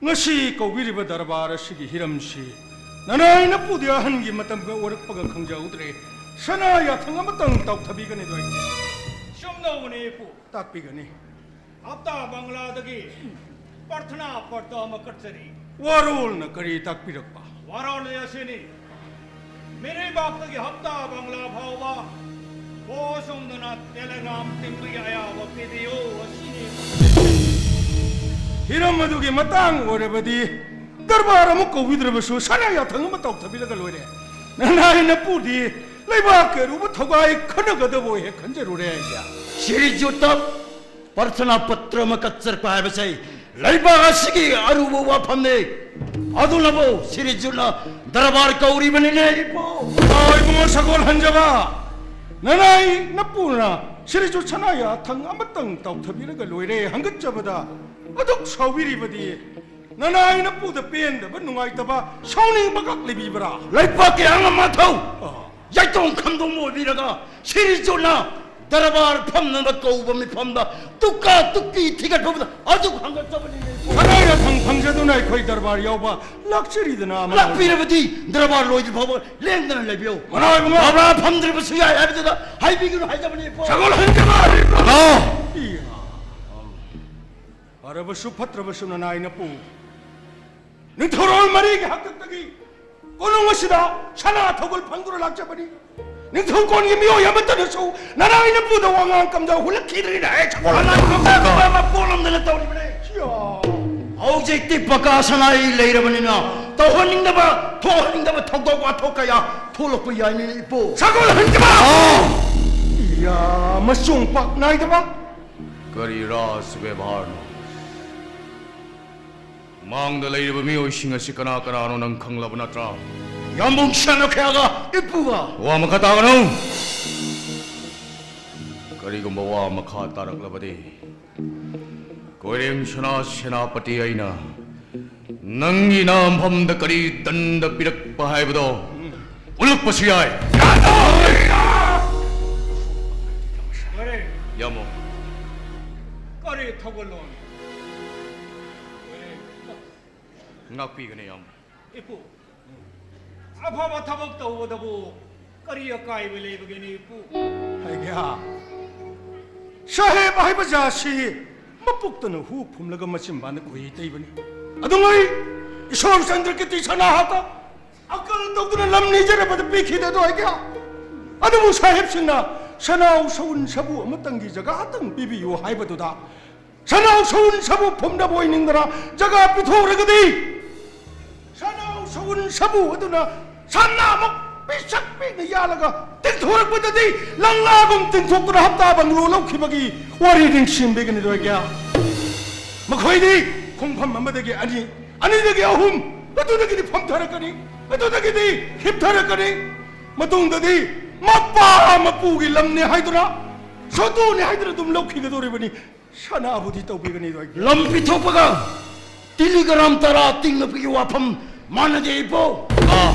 ꯉꯁꯤ ꯀꯧꯕꯤꯔꯤꯕ ꯗꯔꯕꯥꯔ ꯑꯁꯤꯒꯤ ꯍꯤꯔꯝꯁꯤ ꯅꯅꯥꯏ ꯅꯄꯨꯗꯤ ꯑꯍꯟꯒꯤ ꯃꯇꯝꯒ ꯑꯣꯏꯔꯛꯄꯒ ꯈꯪꯖꯍꯧꯗ꯭ꯔꯦ꯫ ꯁꯅꯥ ꯌꯥꯊꯪ ꯑꯃꯇꯪ ꯇꯧꯊꯕꯤꯒꯅꯤꯗꯣ ꯑꯩꯒꯤ꯫ ꯆꯨꯝꯗꯧꯕꯅꯤ, ꯏꯄꯨ꯫ ꯇꯥꯛꯄꯤꯒꯅꯤ꯫ ꯍꯞꯇꯥ ꯕꯪꯒ꯭ꯂꯥꯗꯒꯤ ꯄ꯭ꯔꯊꯅꯥ ꯄꯇ꯭ꯔ ꯑꯃ ꯀꯠꯆꯔꯤ꯫ ꯋꯥꯔꯣꯜꯅ ꯀꯔꯤ ꯇꯥꯛꯄꯤꯔꯛꯄ? ꯋꯥꯔꯣꯜ ꯑꯁꯤꯅꯤ, ꯃꯤꯔꯩꯕꯥꯛꯇꯒꯤ ꯍꯞꯇꯥ ꯕꯪꯒ꯭ꯂꯥ ꯐꯥꯎꯕ ꯄꯣ ꯁꯣꯝꯗꯅ ꯇꯦꯂꯦꯒ꯭ꯔꯥꯝ ꯇꯤꯡꯕꯒꯤ ꯑꯌꯥꯕ ꯄꯤꯕꯤꯌꯨ ꯑꯁꯤꯅꯤ꯫ ꯍꯤꯔꯝ ꯑꯗꯨꯒꯤ ꯃꯇꯥꯡ ꯑꯣꯏꯔꯕꯗꯤ ꯗꯔꯕꯥꯔ ꯑꯃꯨꯛ ꯀꯧꯕꯤꯗ꯭ꯔꯕꯁꯨ ꯁꯅꯥ ꯌꯥꯊꯪ ꯑꯃ ꯇꯧꯊꯕꯤꯔꯒ ꯂꯣꯏꯔꯦ꯫ ꯅꯅꯥꯏ ꯅꯄꯨꯗꯤ ꯂꯩꯕꯥꯛꯀꯤ ꯑꯔꯨꯕ ꯊꯧꯒꯥꯏ ꯈꯟꯅꯒꯗꯕ ꯑꯣꯏ ꯍꯦꯛ ꯈꯟꯖꯔꯨꯔꯦ ꯑꯩꯗꯤ꯫ ꯁꯤꯔꯤꯖꯨꯠꯇ ꯄ꯭ꯔꯊꯅꯥ ꯄꯇ꯭ꯔ ꯑꯃ ꯀꯠꯆꯔꯛꯄ ꯍꯥꯏꯕꯁꯦ ꯂꯩꯕꯥꯛ ꯑꯁꯤꯒꯤ ꯑꯔꯨꯕ ꯋꯥꯐꯝꯅꯤ꯫ ꯑꯗꯨꯅꯕꯨ ꯁꯤꯔꯤꯖꯨꯠꯅ ꯗꯔꯕꯥꯔ ꯀꯧꯔꯤꯕꯅꯤꯅꯦ, ꯏꯄꯨ꯫ ꯑꯣ, ꯏꯕꯨꯡꯉꯣ ꯁꯒꯣꯜ ꯍꯟꯖꯕ, ꯅꯅꯥꯏ ꯅꯄꯨꯅ ꯁꯤꯔꯤꯖꯨꯠ ꯁꯅꯥ ꯌꯥꯊꯪ ꯑꯃꯇꯪ ꯇꯧꯊꯕꯤꯔꯒ ꯂꯣꯏꯔꯦ ꯍꯪꯒꯠꯆꯕꯗ ꯑꯗꯨꯛ ꯁꯥꯎꯕꯤꯔꯤꯕꯗꯤ ꯅꯅꯥꯏ ꯅꯄꯨꯗ ꯄꯦꯟꯗꯕ, ꯅꯨꯡꯉꯥꯏꯇꯕ, ꯁꯥꯎꯅꯤꯡꯕꯒ ꯂꯩꯕꯤꯕ꯭ꯔꯥ? ꯂꯩꯄꯥꯛꯀꯤ ꯑꯉꯝ ꯑꯊꯧ, ꯑꯥ꯫ ꯌꯥꯏꯇꯣꯡ ꯈꯝꯗꯣꯡꯕ ꯑꯣꯏꯕꯤꯔꯒ ꯁꯤꯔꯤꯖꯨꯠꯅ ꯗꯔꯕꯥꯔ ꯐꯝꯅꯕ ꯀꯧꯕ ꯃꯤꯐꯝꯗ ꯇꯨꯀꯥ ꯇꯨꯀꯤ ꯊꯤꯒꯠꯄꯗ ꯑꯗꯨꯛ ꯍꯪꯒꯠꯆꯕꯅꯤ꯫ ꯀꯗꯥꯏꯗ ꯐꯪ ꯐꯪꯖꯗꯨꯅ ꯑꯩꯈꯣꯏ ꯗꯔꯕꯥꯔ ꯌꯥꯎꯕ ꯂꯥꯛꯆꯔꯤꯗꯅ, ꯃꯅꯥꯎ ꯂꯥꯛꯄꯤꯔꯕꯗꯤ ꯗꯔꯕꯥꯔ ꯂꯣꯏꯗ꯭ꯔꯤ ꯐꯥꯎꯕ ꯂꯦꯡꯗꯅ ꯂꯩꯕꯤꯌꯨ꯫ ꯃꯅꯥꯎ ꯏꯕꯨꯡꯉꯣ꯫ ꯕꯥꯕ꯭ꯔꯥ ꯐꯝꯗ꯭ꯔꯕꯁꯨ ꯌꯥꯏ ꯍꯥꯏꯕꯗꯨꯗ ꯍꯥꯏꯕꯤꯒꯅꯨ ꯍꯥꯏꯖꯕꯅꯤ, ꯏꯄꯨ꯫ ꯁꯒꯣꯜ ꯍꯟꯖꯕ꯫ ꯏꯌꯥ꯫ ꯐꯔꯕꯁꯨ ꯐꯠꯇ꯭ꯔꯕꯁꯨ ꯅꯅꯥꯏ ꯅꯄꯨ ꯅꯤꯡꯊꯧꯔꯣꯜ ꯃꯔꯤꯒꯤ ꯍꯥꯛꯇꯛꯇꯒꯤ ꯀꯣꯅꯨꯡ ꯑꯁꯤꯗ ꯁꯅꯥ ꯊꯧꯒꯜ ꯐꯪꯗꯨꯅ ꯂꯥꯛꯆꯕꯅꯤ꯫ ꯅꯤꯡꯊꯧꯀꯣꯟꯒꯤ ꯃꯤꯑꯣꯏ ꯑꯃꯠꯇꯅꯁꯨ ꯅꯅꯥꯏ ꯅꯄꯨꯗ ꯋꯥꯉꯥꯡ ꯀꯝꯖ ꯍꯨꯜꯂꯛꯈꯤꯗ꯭ꯔꯤꯅ ꯍꯦꯛ ꯁꯒꯣꯜ ꯍꯟꯖꯕ꯫ ꯄꯣꯠꯂꯝꯗꯅ ꯇꯧꯔꯤꯕꯅꯦ꯫ ꯍꯧꯖꯤꯛꯇꯤ ꯄꯀꯥ ꯁꯅꯥꯏ ꯂꯩꯔꯕꯅꯤꯅ ꯇꯧꯍꯟꯅꯤꯡꯗꯕ, ꯊꯣꯛꯍꯟꯅꯤꯡꯗꯕ ꯊꯧꯗꯣꯛ ꯋꯥꯊꯣꯛ ꯀꯌꯥ ꯊꯣꯛꯂꯛꯄ ꯌꯥꯏꯅꯦ, ꯏꯄꯨ꯫ ꯁꯒꯣꯜ ꯍꯟꯖꯕ! ꯑꯥ! ꯏꯌꯥ, ꯃꯆꯣꯡ ꯄꯥꯛ ꯅꯥꯏꯗꯕ꯫ ꯀꯔꯤ ꯔꯥꯖ ꯕꯦꯕꯥꯔꯅꯣ? ꯃꯥꯡꯗ ꯂꯩꯔꯤꯕ ꯃꯤꯑꯣꯏꯁꯤꯡ ꯑꯁꯤ ꯀꯅꯥ ꯀꯅꯥꯅꯣ ꯅꯪ ꯈꯪꯂꯕ ꯅꯠꯇ꯭ꯔꯥ? ꯌꯥꯝꯕꯨꯡ ꯁꯅꯥꯈ꯭ꯌꯥꯒ ꯏꯄꯨꯒ꯫ ꯋꯥ ꯃꯈꯥ ꯇꯥꯒꯅꯨ꯫ ꯀꯔꯤꯒꯨꯝꯕ ꯋꯥ ꯃꯈꯥ ꯇꯥꯔꯛꯂꯕꯗꯤ, ꯀꯣꯏꯔꯦꯡ ꯁꯅꯥ ꯁꯦꯅꯥꯄꯇꯤ ꯑꯩꯅ ꯅꯪꯒꯤ ꯅꯥꯝꯐꯝꯗ ꯀꯔꯤ ꯗꯟꯗ ꯄꯤꯔꯛꯄ ꯍꯥꯏꯕꯗꯣ ꯎꯠꯂꯛꯄꯁꯨ ꯌꯥꯏ꯫ ꯀꯔꯤ? ꯌꯥꯝꯕꯨꯡ꯫ ꯀꯔꯤ ꯊꯧꯒꯜꯂꯣꯟ? ꯀꯔꯤ? ꯉꯥꯛꯄꯤꯒꯅꯤ, ꯌꯥꯝꯕꯨꯡ꯫ ꯏꯄꯨ, ꯑꯐꯕ ꯊꯕꯛ ꯇꯧꯕꯗꯕꯨ ꯀꯔꯤ ꯑꯀꯥꯏꯕ ꯂꯩꯕꯒꯦꯅꯦ, ꯏꯄꯨ? ꯍꯥꯏꯒꯦ ꯍꯥ? ꯁꯥꯍꯦꯕ ꯍꯥꯏꯕ ꯖꯥꯁꯤ ꯃꯄꯨꯛꯇꯅ ꯍꯨ ꯐꯨꯝꯂꯒ ꯃꯆꯤꯟꯕꯥꯅ ꯈꯣꯏꯍꯤ ꯇꯩꯕꯅꯤ꯫ ꯑꯗꯨꯉꯩ ꯏꯁꯣꯔ ꯆꯟꯗ꯭ꯔꯀꯤꯔꯇꯤ ꯁꯅꯥꯍꯥꯠꯇ ꯑꯀꯜ ꯇꯧꯗꯨꯅ ꯂꯝ ꯅꯤꯖꯔꯕꯗ ꯄꯤꯈꯤꯗꯦ ꯑꯗꯣ ꯍꯥꯏꯒꯦ ꯍꯥ? ꯑꯗꯨꯕꯨ ꯁꯥꯍꯦꯕꯁꯤꯡꯅ ꯁꯅꯥꯎ ꯁꯎꯟ ꯁꯥꯕꯨ ꯑꯃꯇꯪꯒꯤ ꯖꯒꯥꯇꯪ ꯄꯤꯕꯤꯌꯨ ꯍꯥꯏꯕꯗꯨꯗ ꯁꯅꯥꯎ ꯁꯎꯟ ꯁꯥꯕꯨ ꯐꯨꯝꯅꯕ ꯑꯣꯏꯅꯤꯡꯗꯅ ꯖꯒꯥ ꯄꯤꯊꯣꯛꯂꯒꯗꯤ, ꯁꯅꯥꯎ ꯁꯎꯟ ꯁꯥꯕꯨ ꯑꯗꯨꯅ ꯁꯅꯥꯃꯨꯛ ꯄꯤꯁꯛ ꯄꯤꯛꯅ ꯌꯥꯜꯂꯒ ꯇꯤꯡꯊꯣꯔꯛꯄꯗꯗꯤ ꯂꯪꯂꯥꯒꯨꯝ ꯇꯤꯡꯊꯣꯛꯇꯨꯅ ꯍꯞꯇꯥ ꯕꯪꯒ꯭ꯂꯣ ꯂꯧꯈꯤꯕꯒꯤ ꯋꯥꯔꯤ ꯅꯤꯡꯁꯤꯡꯕꯤꯒꯅꯤꯗꯣ ꯑꯩꯒꯤ꯫ ꯃꯈꯣꯏꯗꯤ ꯈꯣꯡꯐꯝ ꯑꯃꯗꯒꯤ ꯑꯅꯤ, ꯑꯅꯤꯗꯒꯤ ꯑꯍꯨꯝ, ꯑꯗꯨꯗꯒꯤꯗꯤ ꯐꯝꯊꯔꯛꯀꯅꯤ, ꯑꯗꯨꯗꯒꯤꯗꯤ ꯍꯤꯞꯊꯔꯛꯀꯅꯤ, ꯃꯇꯨꯡꯗꯗꯤ ꯃꯄꯥ ꯃꯄꯨꯒꯤ ꯂꯝꯅꯤ ꯍꯥꯏꯗꯨꯅ, ꯁꯣꯇꯣꯅꯤ ꯍꯥꯏꯗꯨꯅ ꯑꯗꯨꯝ ꯂꯧꯈꯤꯒꯗꯧꯔꯤꯕꯅꯤ꯫ ꯁꯅꯥꯕꯨꯗꯤ ꯇꯧꯕꯤꯒꯅꯤꯗꯣ ꯑꯩꯒꯤ꯫ ꯂꯝ ꯄꯤꯊꯣꯛꯄꯒ ꯇꯤꯂꯤꯒ꯭ꯔꯥꯝ ꯇꯔꯥ ꯇꯤꯡꯅꯕꯒꯤ ꯋꯥꯐꯝ ꯃꯥꯟꯅꯗꯦ, ꯏꯄꯨ꯫ ꯑꯥ꯫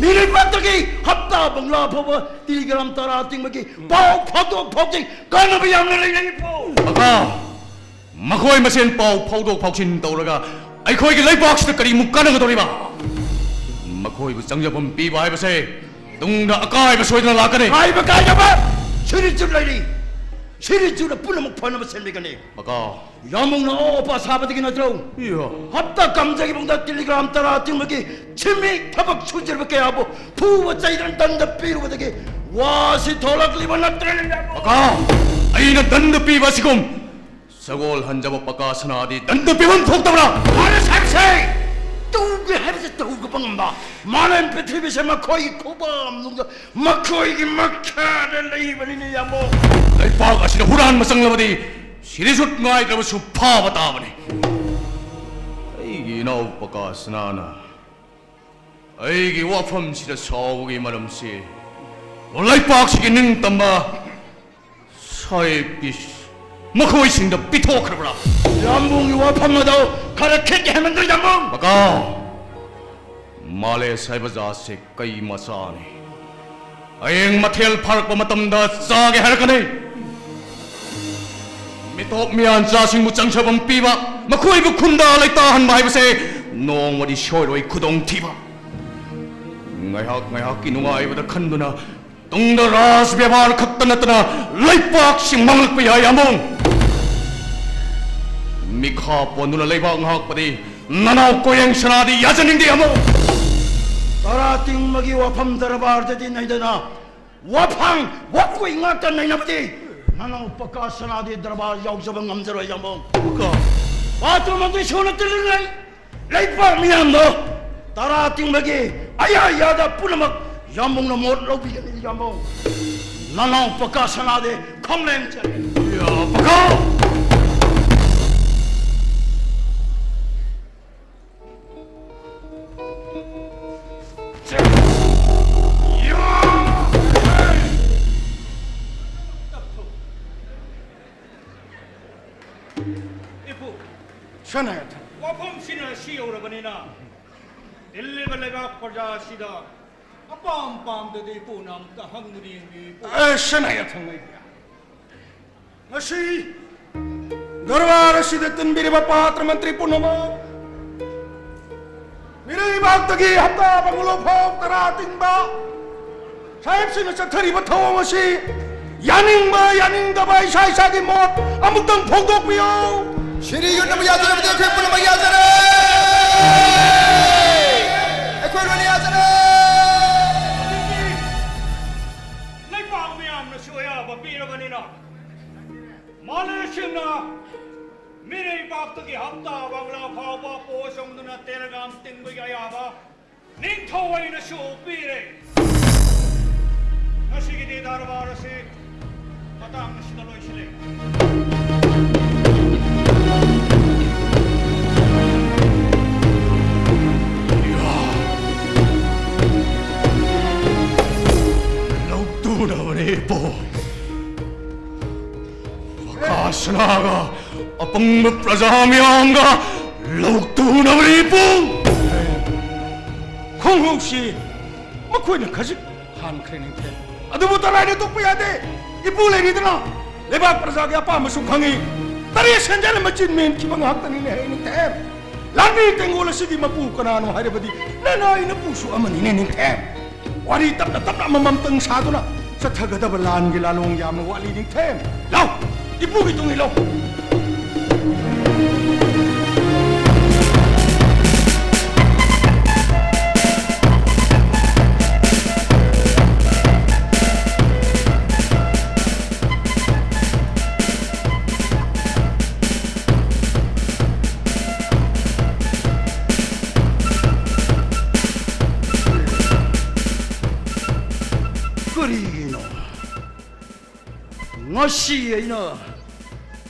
ꯃꯤꯔꯩꯕꯥꯛꯇꯒꯤ ꯍꯞꯇꯥ ꯕꯪꯂꯥ ꯐꯥꯎꯕ ꯇꯤꯂꯤꯒ꯭ꯔꯥꯝ ꯇꯔꯥ ꯇꯤꯡꯕꯒꯤ ꯄꯥꯎ ꯐꯥꯎꯗꯣꯛ ꯐꯥꯎꯖꯤꯟ ꯀꯥꯟꯅꯕ ꯌꯥꯝꯅ ꯂꯩꯅꯩ, ꯏꯄꯨ꯫ ꯃꯈꯥ꯫ ꯃꯈꯣꯏ ꯃꯁꯦꯟ ꯄꯥꯎ ꯐꯥꯎꯗꯣꯛ ꯐꯥꯎꯖꯤꯟ ꯇꯧꯔꯒ ꯑꯩꯈꯣꯏꯒꯤ ꯂꯩꯕꯥꯛꯁꯤꯗ ꯀꯔꯤꯃꯨꯛ ꯀꯥꯟꯅꯒꯗꯧꯔꯤꯕ? ꯃꯈꯣꯏꯕꯨ ꯆꯪꯖꯐꯝ ꯄꯤꯕ ꯍꯥꯏꯕꯁꯦ ꯇꯨꯡꯗ ꯑꯀꯥꯏꯕ ꯁꯣꯏꯗꯅ ꯂꯥꯛꯀꯅꯤ꯫ ꯀꯥꯏꯕ ꯀꯥꯏꯗꯕ ꯁꯤꯔꯤꯖꯨꯠ ꯂꯩꯔꯤ꯫ ꯁꯤꯔꯤꯖꯨꯠꯅ ꯄꯨꯝꯅꯃꯛ ꯐꯅꯕ ꯁꯦꯝꯕꯤꯒꯅꯤ꯫ ꯃꯀꯥ꯫ ꯌꯥꯝꯕꯨꯡꯅ ꯑꯣ ꯑꯄꯥ ꯁꯥꯕꯗꯒꯤ ꯅꯠꯇ꯭ꯔꯣ? ꯏꯌꯥ꯫ ꯍꯞꯇꯥ ꯀꯝꯖꯒꯤ ꯃꯅꯨꯡꯗ ꯇꯤꯂꯤꯒ꯭ꯔꯥꯝ ꯇꯔꯥ ꯇꯤꯡꯕꯒꯤ ꯁꯤꯟꯃꯤ ꯊꯕꯛ ꯁꯨꯖꯔꯕ ꯀꯌꯥꯕꯨ ꯐꯨꯕ ꯆꯩꯗꯅ ꯗꯟꯗ ꯄꯤꯔꯨꯕꯗꯒꯤ ꯋꯥꯁꯤ ꯊꯣꯛꯂꯛꯂꯤꯕ ꯅꯠꯇ꯭ꯔꯅꯦ, ꯌꯥꯝꯕꯨꯡ? ꯃꯀꯥ꯫ ꯑꯩꯅ ꯗꯟꯗ ꯄꯤꯕ ꯑꯁꯤꯒꯨꯝ ꯁꯒꯣꯜ ꯍꯟꯖꯕ ꯄꯀꯥ ꯁꯅꯥꯗꯤ ꯗꯟꯗ ꯄꯤꯐꯝ ꯊꯣꯛꯇꯕ꯭ꯔꯥ? ꯃꯥꯅ ꯁꯥꯏꯕꯁꯦ ꯇꯧꯒꯦ ꯍꯥꯏꯕꯁꯦ ꯇꯧꯒꯕ ꯉꯝꯕ, ꯃꯥꯂꯦꯝ ꯄ꯭ꯔꯤꯊꯤꯕꯤꯁꯦ ꯃꯈꯣꯏꯒꯤ ꯈꯨꯕꯝꯗ, ꯃꯈꯣꯏꯒꯤ ꯃꯈꯥꯗ ꯂꯩꯕꯅꯤꯅꯦ, ꯌꯥꯝꯕꯨꯡ꯫ ꯂꯩꯄꯥꯛ ꯑꯁꯤꯗ ꯍꯨꯔꯥꯟꯕ ꯆꯪꯂꯕꯗꯤ ꯁꯤꯔꯤꯖꯨꯠ ꯉꯥꯏꯗ꯭ꯔꯕꯁꯨ ꯐꯥꯕ ꯇꯥꯕꯅꯤ꯫ ꯑꯩꯒꯤ ꯏꯅꯥꯎ ꯄꯀꯥꯁꯅꯥꯅ ꯑꯩꯒꯤ ꯋꯥꯐꯝꯁꯤꯗ ꯁꯥꯎꯕꯒꯤ ꯃꯔꯝꯁꯤ ꯂꯩꯄꯥꯛꯁꯤꯒꯤ ꯅꯤꯡꯇꯝꯕ ꯁꯥꯍꯦꯕꯀꯤ ꯃꯈꯣꯏꯁꯤꯡꯗ ꯄꯤꯊꯣꯛꯈ꯭ꯔꯕ꯭ꯔꯥ? ꯌꯥꯝꯕꯨꯡꯒꯤ ꯋꯥꯐꯝ ꯑꯗꯨ ꯈꯔ ꯈꯤꯛ ꯍꯦꯟꯃꯟꯗ꯭ꯔꯣ, ꯌꯥꯝꯕꯨꯡ? ꯄꯀꯥ, ꯃꯥꯂꯦ ꯁꯥꯍꯦꯕ ꯖꯥꯠꯁꯦ ꯀꯩ ꯃꯆꯥꯅꯤ꯫ ꯍꯌꯦꯡ ꯃꯊꯦꯜ ꯐꯥꯔꯛꯄ ꯃꯇꯝꯗ ꯆꯥꯒꯦ ꯍꯥꯏꯔꯛꯀꯅꯤ꯫ ꯃꯤꯇꯣꯞ ꯃꯤꯌꯥꯟꯆꯥꯁꯤꯡꯕꯨ ꯆꯪꯖꯐꯝ ꯄꯤꯕ, ꯃꯈꯣꯏꯕꯨ ꯈꯨꯟꯗꯥ ꯂꯩꯇꯥꯍꯟꯕ ꯍꯥꯏꯕꯁꯦ ꯅꯣꯡꯃꯗꯤ ꯁꯣꯏꯔꯣꯏ ꯈꯨꯗꯣꯡꯊꯤꯕ꯫ ꯉꯥꯏꯍꯥꯛ ꯉꯥꯏꯍꯥꯛꯀꯤ ꯅꯨꯡꯉꯥꯏꯕꯗ ꯈꯟꯗꯨꯅ ꯇꯨꯡꯗ ꯔꯥꯖ ꯕꯦꯕꯥꯔ ꯈꯛꯇ ꯅꯠꯇꯅ ꯂꯩꯄꯥꯛꯁꯤ ꯃꯥꯡꯂꯛꯄ ꯌꯥꯏ, ꯑꯃꯣꯝ꯫ ꯃꯤꯈꯥ ꯄꯣꯟꯗꯨꯅ ꯂꯩꯕꯥꯛ ꯉꯥꯛꯄꯗꯤ ꯅꯅꯥꯎ ꯀꯣꯌꯦꯡ ꯁꯅꯥꯗꯤ ꯌꯥꯖꯅꯤꯡꯗꯦ, ꯑꯃꯣꯝ꯫ ꯇꯔꯥ ꯇꯤꯡꯕꯒꯤ ꯋꯥꯐꯝ ꯗꯔꯕꯥꯔꯗꯗꯤ ꯅꯩꯗꯅ ꯋꯥꯐꯥꯡ ꯋꯥꯀꯣꯏ ꯉꯥꯛꯇ ꯅꯩꯅꯕꯗꯤ ꯅꯅꯥꯎ ꯄꯀꯥ ꯁꯅꯥꯗꯤ ꯗꯔꯕꯥꯔ ꯌꯥꯎꯖꯕ ꯉꯝꯖꯔꯣꯏ, ꯌꯥꯝꯕꯨꯡ꯫ ꯄꯀꯥ꯫ ꯄꯥꯇ꯭ꯔ ꯃꯟꯇ꯭ꯔꯤ ꯁꯨꯅ ꯇꯤꯜꯂꯤꯉꯩ ꯂꯩꯕꯥꯛ ꯃꯤꯌꯥꯝꯗꯣ ꯇꯔꯥ ꯇꯤꯡꯕꯒꯤ ꯑꯌꯥ ꯌꯥꯗ ꯄꯨꯝꯅꯃꯛ ꯌꯥꯝꯕꯨꯡꯅ ꯃꯣꯠ ꯂꯧꯕꯤꯒꯅꯤ, ꯌꯥꯝꯕꯨꯡ꯫ ꯅꯅꯥꯎ ꯄꯀꯥ ꯁꯅꯥꯗꯤ ꯈꯣꯡꯂꯦꯟ ꯆꯠꯂꯦ꯫ ꯌꯥ, ꯄꯀꯥ! ꯏꯄꯨ, ꯁꯅꯥꯌꯥꯊꯪ꯫ ꯋꯥꯐꯝꯁꯤꯅ ꯁꯤ ꯌꯧꯔꯕꯅꯤꯅ, ꯇꯤꯜꯂꯤꯕ ꯂꯩꯕꯥꯛ ꯄ꯭ꯔꯖꯥ ꯑꯁꯤꯗ ꯑꯄꯥꯝ ꯄꯥꯝꯗꯗꯤ ꯏꯄꯨꯅ ꯑꯝꯇ ꯍꯪꯗꯨꯅ ꯌꯦꯡꯕꯤꯌꯨ, ꯏꯄꯨ꯫ ꯑꯦ, ꯁꯅꯥꯌꯥꯊꯪ ꯂꯩꯕꯤꯌꯥ꯫ ꯉꯁꯤ ꯗꯔꯕꯥꯔ ꯑꯁꯤꯗ ꯇꯤꯟꯕꯤꯔꯤꯕ ꯄꯥꯇ꯭ꯔ ꯃꯟꯇ꯭ꯔꯤ ꯄꯨꯝꯅꯃꯛ, ꯃꯤꯔꯩꯕꯥꯛꯇꯒꯤ ꯍꯞꯇꯥ ꯕꯪꯒꯂꯣ ꯐꯥꯎ ꯇꯔꯥ ꯇꯤꯡꯕ ꯁꯥꯍꯦꯕꯁꯤꯡꯅ ꯆꯠꯊꯔꯤꯕ ꯊꯧꯑꯣꯡ ꯑꯁꯤ ꯌꯥꯅꯤꯡꯕ ꯌꯥꯅꯤꯡꯗꯕ ꯏꯁꯥ ꯏꯁꯥꯒꯤ ꯃꯣꯠ ꯑꯃꯨꯛꯇꯪ ꯐꯣꯡꯗꯣꯛꯄꯤꯌꯨ꯫ ꯁꯤꯔꯤ ꯌꯨꯠꯅꯕ ꯌꯥꯖꯔꯕꯗꯤ ꯑꯩꯈꯣꯏ ꯄꯨꯝꯅꯃꯛ ꯌꯥꯖꯔꯦ꯫ ꯑꯩꯈꯣꯏ ꯂꯣꯏꯅ ꯌꯥꯖꯔꯦ꯫ ꯂꯩꯕꯥꯛ ꯃꯤꯌꯥꯝꯅꯁꯨ ꯑꯌꯥꯕ ꯄꯤꯔꯕꯅꯤꯅ, ꯃꯥꯂꯦꯁꯤꯡꯅ ꯃꯤꯔꯩꯕꯥꯛꯇꯒꯤ ꯍꯞꯇꯥ ꯕꯪꯒꯂꯥ ꯐꯥꯎꯕ ꯄꯣꯠ ꯆꯣꯡꯗꯨꯅ ꯇꯦꯂꯒ꯭ꯔꯥꯝ ꯇꯤꯡꯕꯒꯤ ꯑꯌꯥꯕ ꯅꯤꯡꯊꯧ ꯑꯣꯏꯅꯁꯨ ꯄꯤꯔꯦ꯫ ꯉꯁꯤꯒꯤꯗꯤ ꯗꯔꯕꯥꯔ ꯑꯁꯤ ꯃꯇꯥꯡ ꯑꯁꯤꯗ ꯂꯣꯏꯁꯤꯜꯂꯦ꯫ ꯏꯄꯨ, ꯃꯈꯥ ꯁꯅꯥꯒ ꯑꯄꯪꯕ ꯄ꯭ꯔꯖꯥ ꯃꯤꯌꯥꯝꯒ ꯂꯧꯇꯨꯅꯕꯅꯤ ꯏꯄꯨ꯫ ꯈꯣꯡꯎꯞꯁꯤ ꯃꯈꯣꯏꯅ ꯈꯖꯤꯛ ꯍꯥꯟꯈ꯭ꯔꯦ ꯅꯤꯡꯊꯦꯝ꯫ ꯑꯗꯨꯕꯨ ꯇꯔꯥꯏꯅ ꯇꯣꯛꯄ ꯌꯥꯗꯦ꯫ ꯏꯄꯨ ꯂꯩꯔꯤꯗꯅ ꯂꯩꯕꯥꯛ ꯄ꯭ꯔꯖꯥꯒꯤ ꯑꯄꯥꯝꯕꯁꯨ ꯈꯪꯉꯤ꯫ ꯇꯔꯦꯠ ꯁꯦꯟꯖꯥꯅ ꯃꯆꯤꯟ ꯃꯦꯟꯈꯤꯕ ꯉꯥꯛꯇꯅꯤꯅꯦ ꯍꯦ ꯅꯤꯡꯊꯦꯝ꯫ ꯂꯥꯟꯃꯤ ꯇꯦꯡꯒꯣꯜ ꯑꯁꯤꯒꯤ ꯃꯄꯨ ꯀꯅꯥꯅꯣ ꯍꯥꯏꯔꯕꯗꯤ ꯅꯅꯥꯏ ꯅꯄꯨꯁꯨ ꯑꯃꯅꯤꯅꯦ ꯅꯤꯡꯊꯦꯝ꯫ ꯋꯥꯔꯤ ꯇꯞꯅ ꯇꯞꯅ ꯑꯃꯃꯝꯇꯪ ꯁꯥꯗꯨꯅ ꯆꯠꯊꯒꯗꯕ ꯂꯥꯟꯒꯤ ꯂꯥꯂꯣꯡ ꯌꯥꯝꯅ ꯋꯥꯠꯂꯤ ꯅꯤꯡꯊꯦꯝ꯫ ꯂꯥꯎ, ꯏꯄꯨꯒꯤ ꯇꯨꯡ ꯏꯜꯂꯣ꯫ ꯀꯔꯤꯒꯤꯅꯣ ꯉꯁꯤ ꯑꯩꯅ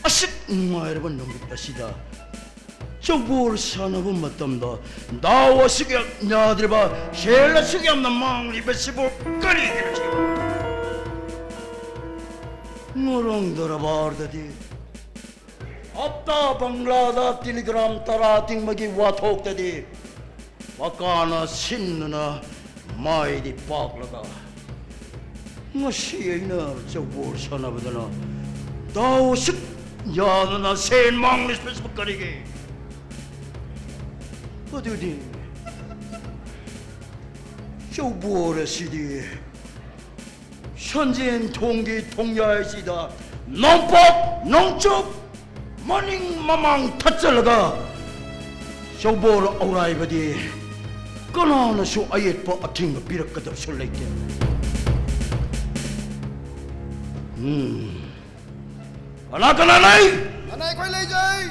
ꯑꯁꯨꯛ ꯅꯨꯡꯉꯥꯏꯔꯕ ꯅꯨꯃꯤꯠ ꯑꯁꯤꯗ ꯆꯧꯕꯣꯔ ꯁꯥꯟꯅꯕ ꯃꯇꯝꯗ ꯗꯥꯎ ꯑꯁꯨꯛ ꯌꯥꯝ ꯌꯥꯗ꯭ꯔꯤꯕ, ꯁꯦꯜ ꯑꯁꯨꯛ ꯌꯥꯝꯅ ꯃꯥꯡꯂꯤꯕꯁꯤꯕꯨ ꯀꯔꯤꯒꯤꯅꯣ? ꯉꯔꯥꯡ ꯗꯔꯕꯥꯔꯗꯗꯤ, ꯍꯞꯇꯥ ꯕꯪꯒ꯭ꯂꯥꯗ ꯇꯦꯂꯤꯒ꯭ꯔꯥꯝ ꯇꯔꯥ ꯇꯤꯡꯕꯒꯤ ꯋꯥꯊꯣꯛꯇꯗꯤ ꯄꯀꯥꯅ ꯁꯤꯟꯗꯨꯅ ꯃꯥꯏꯗꯤ ꯄꯥꯛꯂꯒ, ꯉꯁꯤ ꯑꯩꯅ ꯆꯧꯕꯣꯔ ꯁꯥꯟꯅꯕꯗꯅ ꯗꯥꯎ ꯑꯁꯨꯛ ꯌꯥꯗꯅ ꯁꯦꯟ ꯃꯥꯡꯂꯤꯕꯁꯤꯕꯨ ꯀꯔꯤꯒꯤ? ꯑꯗꯨꯗꯤ ꯆꯧꯕꯣꯔ ꯑꯁꯤꯗꯤ ꯁꯟꯖꯦꯟ ꯊꯣꯡꯒꯤ ꯊꯣꯡꯌꯥꯏꯁꯤꯗ ꯅꯣꯡꯄꯣꯛ ꯅꯣꯡꯆꯨꯞ ꯃꯅꯤꯡ ꯃꯃꯥꯡ ꯊꯠꯆꯜꯂꯒ ꯆꯧꯕꯣꯔ ꯑꯧꯔꯥꯏꯕꯗꯤ ꯀꯅꯥꯅꯁꯨ ꯑꯌꯦꯠꯄ ꯑꯊꯤꯡꯕ ꯄꯤꯔꯛꯀꯗꯕꯁꯨ ꯂꯩꯇꯦ꯫ ꯎꯝ꯫ ꯀꯅꯥ ꯀꯅꯥ ꯂꯩ? ꯀꯅꯥ ꯑꯩꯈꯣꯏ ꯂꯩꯖꯩ?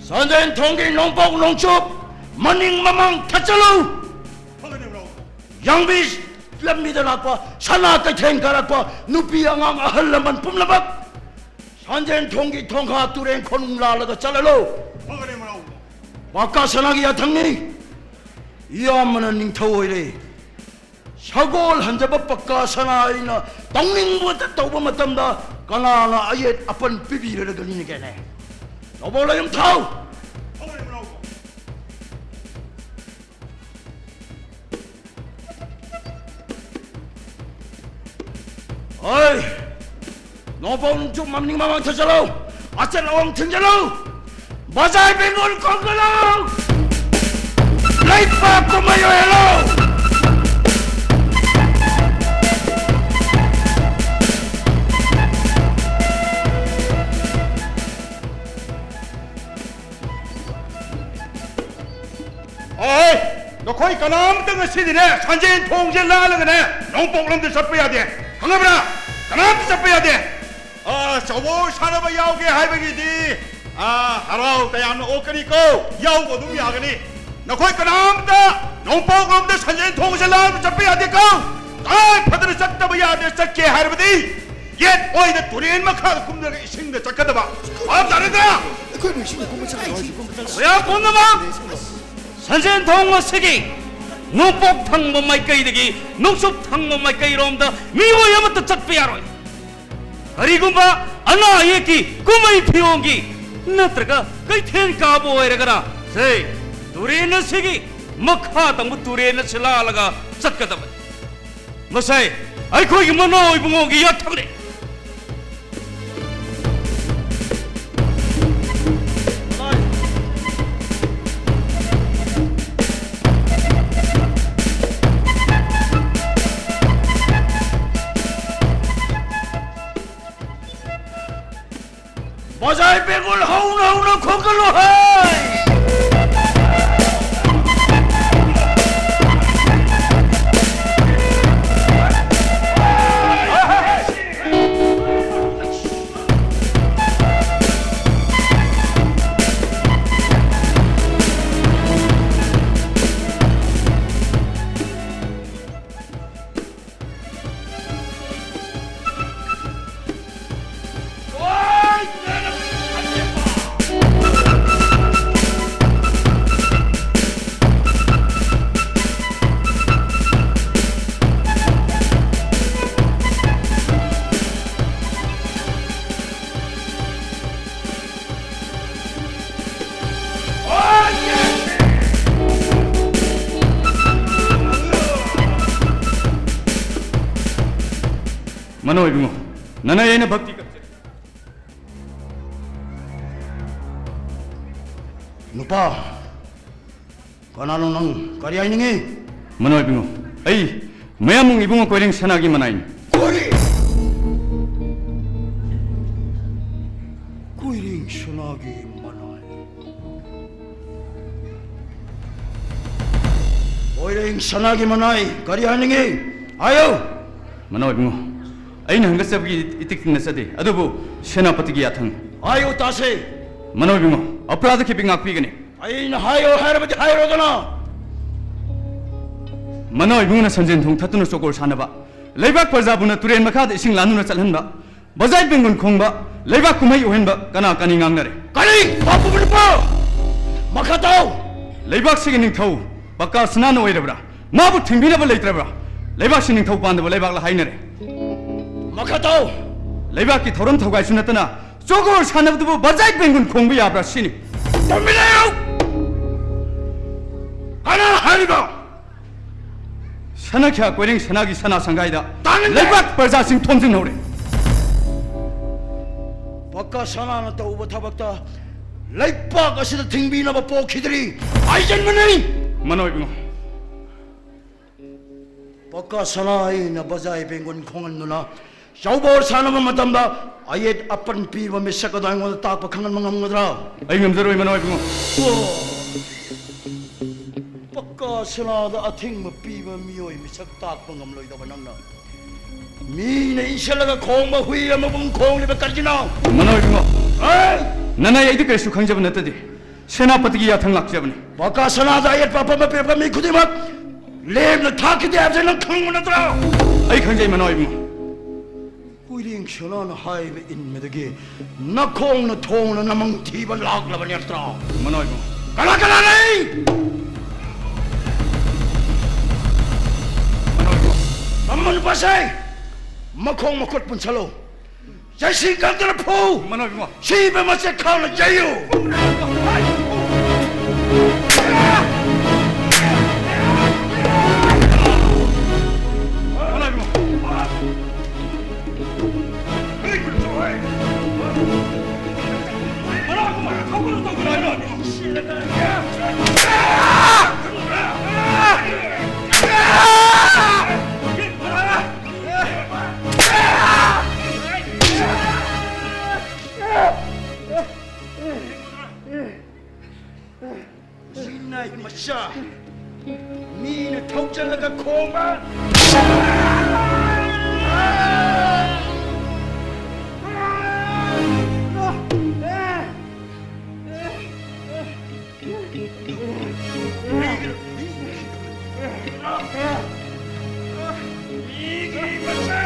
ꯁꯟꯖꯦꯟ ꯊꯣꯡꯒꯤ ꯅꯣꯡꯄꯣꯛ ꯅꯣꯡꯆꯨꯞ ꯃꯅꯤꯡ ꯃꯃꯥꯡ ꯊꯠꯆꯜꯂꯨ꯫ ꯌꯥꯡꯕꯤ ꯂꯝꯕꯤꯗ ꯂꯥꯛꯄ, ꯁꯅꯥ ꯀꯩꯊꯦꯜ ꯀꯥꯔꯛꯄ ꯅꯨꯄꯤ ꯑꯉꯥꯡ ꯑꯍꯜ ꯂꯃꯟ ꯄꯨꯝꯅꯃꯛ ꯁꯟꯖꯦꯟ ꯊꯣꯡꯒꯤ ꯊꯣꯡꯈꯥ ꯇꯨꯔꯦꯟ ꯈꯣꯡꯅꯨꯡ ꯂꯥꯜꯂꯒ ꯆꯠꯍꯜꯂꯨ꯫ ꯄꯥꯀꯥ ꯁꯅꯥꯒꯤ ꯌꯥꯊꯪꯅꯤ꯫ ꯏꯌꯥꯝꯕꯅ ꯅꯤꯡꯊꯧ ꯑꯣꯏꯔꯦ꯫ ꯁꯒꯣꯜ ꯍꯟꯖꯕ ꯄꯥꯀꯥ ꯁꯅꯥ ꯑꯩꯅ ꯇꯧꯅꯤꯡꯕꯇ ꯇꯧꯕ ꯃꯇꯝꯗ ꯀꯅꯥꯅ ꯑꯌꯦꯠ ꯑꯄꯟ ꯄꯤꯕꯤꯔꯒꯅꯤꯒꯦꯅꯦ? ꯅꯣꯡꯄꯣꯛ ꯂꯥꯏꯌꯨꯝ ꯊꯥꯎ! ꯍꯣꯏ! ꯅꯣꯡꯄꯣꯛ ꯅꯣꯡꯆꯨꯞ ꯃꯅꯤꯡ ꯃꯃꯥꯡ ꯊꯥꯖꯤꯜꯂꯨ! ꯑꯆꯠ ꯑꯋꯥꯡ ꯊꯤꯡꯖꯤꯜꯂꯨ! ꯕꯖꯥꯏ ꯕꯦꯡꯒꯣꯜ ꯈꯣꯡꯒꯠꯂꯨ! ꯂꯩꯄꯥꯛ ꯀꯨꯝꯍꯩ ꯑꯣꯏꯍꯜꯂꯨ! ꯑꯣꯏ! ꯅꯈꯣꯏ ꯀꯅꯥꯝꯇ ꯉꯁꯤꯗꯤꯅꯦ, ꯁꯟꯖꯦꯟ ꯊꯣꯡꯁꯦ ꯂꯥꯜꯂꯒꯅꯦ, ꯅꯣꯡꯄꯣꯛꯂꯣꯝꯗ ꯆꯠꯄ ꯌꯥꯗꯦ꯫ ꯈꯪꯉꯕ꯭ꯔꯥ? ꯀꯅꯥꯝꯇ ꯆꯠꯄ ꯌꯥꯗꯦ꯫ ꯑꯥ, ꯆꯧꯕꯣ ꯁꯥꯟꯅꯕ ꯌꯥꯎꯒꯦ ꯍꯥꯏꯕꯒꯤꯗꯤ, ꯑꯥ, ꯍꯔꯥꯎ ꯇꯌꯥꯝꯅ ꯑꯣꯛꯀꯅꯤꯀꯣ꯫ ꯌꯥꯎꯕ ꯑꯗꯨꯝ ꯌꯥꯒꯅꯤ꯫ ꯅꯈꯣꯏ ꯀꯅꯥꯝꯇ ꯅꯣꯡꯄꯣꯛꯂꯣꯝꯗ ꯁꯟꯖꯦꯟ ꯊꯣꯡꯁꯦ ꯂꯥꯜꯂꯒ ꯆꯠꯄ ꯌꯥꯗꯦꯀꯣ꯫ ꯇꯉꯥꯏ ꯐꯗꯅ ꯆꯠꯇꯕ ꯌꯥꯗꯦ, ꯆꯠꯀꯦ ꯍꯥꯏꯔꯕꯗꯤ ꯌꯦꯠ ꯑꯣꯏꯗ ꯇꯨꯔꯦꯟ ꯃꯈꯥꯗ ꯀꯨꯝꯂꯒ ꯏꯁꯤꯡꯗ ꯆꯠꯀꯗꯕ꯫ ꯚꯥꯞ ꯇꯥꯔꯗ꯭ꯔꯥ? ꯑꯩꯈꯣꯏꯕꯨ ꯏꯁꯤꯡꯗ ꯀꯨꯝꯕ ꯆꯠꯂꯣ ꯍꯥꯏꯁꯤ, ꯀꯨꯝꯕ ꯆꯠꯂꯣ꯫ ꯃꯌꯥꯝ ꯄꯨꯝꯅꯃꯛ ꯁꯟꯖꯦꯟ ꯊꯣꯡ ꯑꯁꯤꯒꯤ ꯅꯣꯡꯄꯣꯛ ꯊꯪꯕ ꯃꯥꯏꯀꯩꯗꯒꯤ ꯅꯣꯡꯆꯨꯞ ꯊꯪꯕ ꯃꯥꯏꯀꯩꯔꯣꯝꯗ ꯃꯤꯑꯣꯏ ꯑꯃꯠꯇ ꯆꯠꯄ ꯌꯥꯔꯣꯏ꯫ ꯀꯔꯤꯒꯨꯝꯕ ꯑꯅꯥ ꯑꯌꯦꯛꯀꯤ, ꯀꯨꯝꯍꯩ ꯐꯤꯌꯣꯡꯒꯤ ꯅꯠꯇ꯭ꯔꯒ ꯀꯩꯊꯦꯜ ꯀꯥꯕ ꯑꯣꯏꯔꯒꯅ, ꯁꯦ, ꯇꯨꯔꯦꯟ ꯑꯁꯤꯒꯤ ꯃꯈꯥ ꯊꯪꯕ ꯇꯨꯔꯦꯟ ꯑꯁꯤ ꯂꯥꯜꯂꯒ ꯆꯠꯀꯗꯕꯅꯤ꯫ ꯃꯁꯤ ꯑꯩꯈꯣꯏꯒꯤ ꯃꯅꯥꯎ ꯏꯕꯨꯡꯉꯣꯒꯤ ꯌꯥꯊꯪꯅꯤ꯫ ꯕꯖꯥꯏ ꯕꯦꯡꯒꯣꯜ ꯍꯧꯅ ꯍꯧꯅ ꯈꯣꯡꯒꯠꯂꯣ ꯍꯩ! ꯀꯩꯅꯣ ꯏꯕꯨꯡꯉꯣ, ꯅꯅꯥꯏ ꯑꯩꯅ ꯚꯛꯇꯤ ꯀꯠꯆꯩ꯫ ꯅꯨꯄꯥ, ꯀꯅꯥꯅꯣ ꯅꯪ? ꯀꯔꯤ ꯍꯥꯏꯅꯤꯡꯉꯤ? ꯃꯅꯣ ꯏꯕꯨꯡꯉꯣ, ꯑꯩ ꯃꯌꯥꯝꯕꯨꯡ ꯏꯕꯨꯡꯉꯣ ꯀꯣꯏꯔꯦꯡ ꯁꯅꯥꯒꯤ ꯃꯅꯥꯏꯅꯤ꯫ ꯀꯣꯏꯔꯦꯡ? ꯀꯣꯏꯔꯦꯡ ꯁꯅꯥꯒꯤ ꯃꯅꯥꯏ? ꯀꯣꯏꯔꯦꯡ ꯁꯅꯥꯒꯤ ꯃꯅꯥꯏ, ꯀꯔꯤ ꯍꯥꯏꯅꯤꯡꯉꯤ? ꯍꯥꯏꯌꯨ! ꯃꯅꯥꯎ ꯏꯕꯨꯡꯉꯣ, ꯑꯩꯅ ꯍꯪꯒꯠꯆꯕꯒꯤ ꯏꯇꯤꯛ ꯇꯤꯛꯅ ꯆꯠꯂꯤ, ꯑꯗꯨꯕꯨ ꯁꯦꯅꯥꯄꯇꯤꯒꯤ ꯌꯥꯊꯪ꯫ ꯍꯥꯏꯌꯨ ꯇꯥꯁꯦ꯫ ꯃꯅꯥꯎ ꯏꯕꯨꯡꯉꯣ, ꯑꯄꯔꯥꯙ ꯈꯤꯄꯤ ꯉꯥꯛꯄꯤꯒꯅꯤ꯫ ꯑꯩꯅ ꯍꯥꯏꯌꯣ ꯍꯥꯏꯔꯕꯗꯤ ꯍꯥꯏꯔꯣꯗꯅ꯫ ꯃꯅꯥꯎ ꯏꯕꯨꯡꯉꯣꯅ ꯁꯟꯖꯦꯟ ꯊꯣꯡ ꯊꯠꯇꯨꯅ ꯆꯣꯀꯣꯔ ꯁꯥꯟꯅꯕ, ꯂꯩꯕꯥꯛ ꯄ꯭ꯔꯖꯥꯕꯨꯅ ꯇꯨꯔꯦꯟ ꯃꯈꯥꯗ ꯏꯁꯤꯡ ꯂꯥꯟꯗꯨꯅ ꯆꯠꯍꯟꯕ, ꯕꯖꯥꯏ ꯕꯦꯡꯒꯨꯟ ꯈꯣꯡꯕ, ꯂꯩꯕꯥꯛ ꯀꯨꯝꯍꯩ ꯑꯣꯏꯍꯟꯕ ꯀꯅꯥ ꯀꯅꯤ ꯉꯥꯡꯅꯔꯦ? ꯀꯔꯤ? ꯄꯥꯞ ꯄꯨꯝꯕ ꯅꯨꯄꯥ! ꯃꯈꯥ ꯇꯥꯎ! ꯂꯩꯕꯥꯛꯁꯤꯒꯤ ꯅꯤꯡꯊꯧ ꯄꯀꯥ ꯁꯅꯥꯅ ꯑꯣꯏꯔꯕ꯭ꯔꯥ? ꯃꯥꯕꯨ ꯊꯤꯡꯕꯤꯅꯕ ꯂꯩꯇ꯭ꯔꯕ꯭ꯔꯥ? ꯂꯩꯕꯥꯛꯁꯤ ꯅꯤꯡꯊꯧ ꯄꯥꯟꯗꯕ ꯂꯩꯕꯥꯛꯂ ꯍꯥꯏꯅꯔꯦ꯫ ꯃꯈꯥ ꯇꯥꯎ! ꯂꯩꯕꯥꯛꯀꯤ ꯊꯧꯔꯝ ꯊꯧꯒꯥꯏꯁꯨ ꯅꯠꯇꯅ ꯆꯣꯒꯣꯔ ꯁꯥꯟꯅꯕꯗꯨꯕꯨ ꯕꯖꯥꯏ ꯕꯦꯡꯒꯨꯟ ꯈꯣꯡꯕ ꯌꯥꯕ꯭ꯔꯥ ꯁꯤꯅꯤ꯫ ꯇꯨꯃꯤꯟ ꯂꯩꯌꯨ! ꯀꯅꯥ ꯍꯥꯏꯔꯤꯕ? ꯁꯅꯥꯈ꯭ꯌꯥ ꯀꯣꯏꯔꯦꯡ ꯁꯅꯥꯒꯤ ꯁꯅꯥ ꯁꯪꯒꯥꯏꯗ ꯇꯥꯅꯤꯡꯗꯦ! ꯂꯩꯕꯥꯛ ꯄ꯭ꯔꯖꯥꯁꯤꯡ ꯊꯣꯝꯖꯤꯟꯍꯧꯔꯦ꯫ ꯄꯀꯥ ꯁꯅꯥꯅ ꯇꯧꯕ ꯊꯕꯛꯇ ꯂꯩꯄꯥꯛ ꯑꯁꯤꯗ ꯊꯤꯡꯕꯤꯅꯕ ꯄꯣꯛꯈꯤꯗ꯭ꯔꯤ꯫ ꯍꯥꯏꯖꯟꯕꯅꯤ! ꯃꯅꯣ ꯏꯕꯨꯡꯉꯣ꯫ ꯄꯀꯥ ꯁꯅꯥ ꯑꯩꯅ ꯕꯖꯥꯏ ꯕꯦꯡꯒꯨꯟ ꯈꯣꯡꯍꯟꯗꯨꯅ ꯆꯧꯕꯣꯔ ꯁꯥꯟꯅꯕ ꯃꯇꯝꯗ ꯑꯌꯦꯠ ꯑꯄꯟ ꯄꯤꯕ ꯃꯤꯁꯛ ꯑꯗꯨ ꯑꯩꯉꯣꯟꯗ ꯇꯥꯛꯄ ꯈꯪꯍꯟꯕ ꯉꯝꯒꯗ꯭ꯔꯥ? ꯑꯩ ꯉꯝꯖꯔꯣꯏ, ꯃꯅꯥꯎ ꯏꯕꯨꯡꯉꯣ꯫ ꯑꯣ! ꯄꯀꯥ ꯁꯅꯥꯗ ꯑꯊꯤꯡꯕ ꯄꯤꯕ ꯃꯤꯑꯣꯏ ꯃꯤꯁꯛ ꯇꯥꯛꯄ ꯉꯝꯂꯣꯏꯗꯕ ꯅꯪꯅ ꯃꯤꯅ ꯏꯟꯁꯤꯜꯂꯒ ꯈꯣꯡꯕ ꯍꯨꯏ ꯑꯃꯒꯨꯝ ꯈꯣꯡꯂꯤꯕ ꯀꯔꯤꯒꯤꯅꯣ? ꯃꯅꯥꯎ ꯏꯕꯨꯡꯉꯣ, ꯍꯦ! ꯅꯅꯥꯏ ꯑꯩꯗꯤ ꯀꯔꯤꯁꯨ ꯈꯪꯖꯕ ꯅꯠꯇꯗꯤ ꯁꯦꯅꯥꯄꯇꯤꯒꯤ ꯌꯥꯊꯪ ꯂꯥꯛꯆꯕꯅꯤ꯫ ꯄꯀꯥ ꯁꯅꯥꯗ ꯑꯌꯦꯠꯄ ꯑꯄꯟꯕ ꯄꯤꯔꯛꯄ ꯃꯤ ꯈꯨꯗꯤꯡꯃꯛ ꯂꯦꯝꯅ ꯊꯥꯈꯤꯗꯦ ꯍꯥꯏꯕꯁꯦ ꯅꯪ ꯈꯪꯕ ꯅꯠꯇ꯭ꯔꯣ? ꯑꯩ ꯈꯪꯖꯩ, ꯃꯅꯥꯎ ꯏꯕꯨꯡꯉꯣ꯫ ꯀꯣꯏꯔꯦꯡ ꯁꯅꯥꯅ ꯍꯥꯏꯕ ꯏꯟꯕꯗꯒꯤ ꯅꯈꯣꯡꯅ ꯊꯣꯡꯅ ꯅꯃꯪ ꯊꯤꯕ ꯂꯥꯛꯂꯕ ꯅꯠꯇ꯭ꯔꯣ? ꯃꯅꯥꯎ ꯏꯕꯨꯡꯉꯣ꯫ ꯀꯅꯥ ꯀꯅꯥ ꯂꯩ? ꯃꯅꯥꯎ ꯏꯕꯨꯡꯉꯣ꯫ ꯇꯝꯕ ꯅꯨꯄꯥꯁꯦ, ꯃꯈꯣꯡ ꯃꯈꯨꯠ ꯄꯨꯟꯁꯜꯂꯨ꯫ ꯆꯩꯁꯤ ꯀꯟꯗꯅ ꯐꯨ! ꯃꯅꯥꯎ ꯏꯕꯨꯡꯉꯣ꯫ ꯁꯤꯕ ꯃꯆꯦꯠ ꯈꯥꯎꯅ ꯌꯩꯌꯨ! ꯃꯅꯥꯎ ꯏꯕꯨꯡꯉꯣ꯫ ꯃꯆꯥ, ꯃꯤꯅ ꯊꯧꯖꯜꯂꯒ ꯈꯣꯡꯕ꯫ ꯃꯤꯒꯤ ꯃꯆꯥ꯫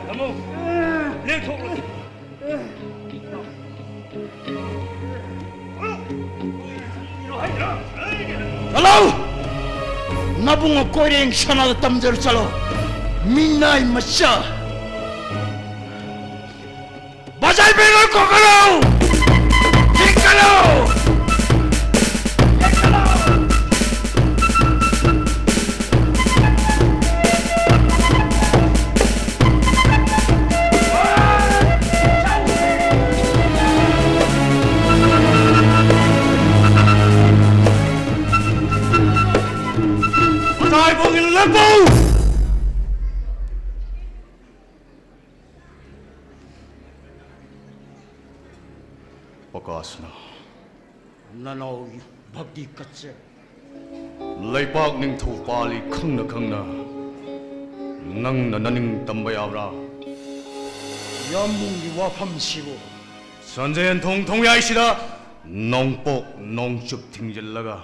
ꯊꯝꯃꯨ꯫ ꯂꯦꯡꯊꯣꯛꯂꯁꯤ꯫ ꯆꯠꯂꯣ! ꯅꯕꯨꯡ ꯀꯣꯏꯔꯦꯡ ꯁꯅꯥꯗ ꯇꯝꯖꯔꯨ ꯆꯠꯂꯣ꯫ ꯃꯤꯅꯥꯏ ꯃꯆꯥ꯫ ꯕꯖꯥꯔ ꯕꯦꯒꯔ ꯀꯣꯀꯂꯣ! ꯊꯤꯡꯀꯂꯣ! ꯄꯀꯥꯁꯅ꯫ ꯅꯅꯥꯎ ꯚꯛꯇꯤ ꯀꯠꯆꯩ꯫ ꯂꯩꯄꯥꯛ ꯅꯤꯡꯊꯧ ꯄꯥꯜꯂꯤ ꯈꯪꯅ ꯈꯪꯅ ꯅꯪꯅ ꯅꯅꯤꯡ ꯇꯝꯕ ꯌꯥꯕ꯭ꯔꯥ? ꯌꯥꯝꯕꯨꯡꯒꯤ ꯋꯥꯐꯝꯁꯤꯕꯨ? ꯁꯟꯖꯦꯟ ꯊꯣꯡ ꯊꯣꯡꯌꯥꯏꯁꯤꯗ ꯅꯣꯡꯄꯣꯛ ꯅꯣꯡꯆꯨꯞ ꯊꯤꯡꯖꯤꯜꯂꯒ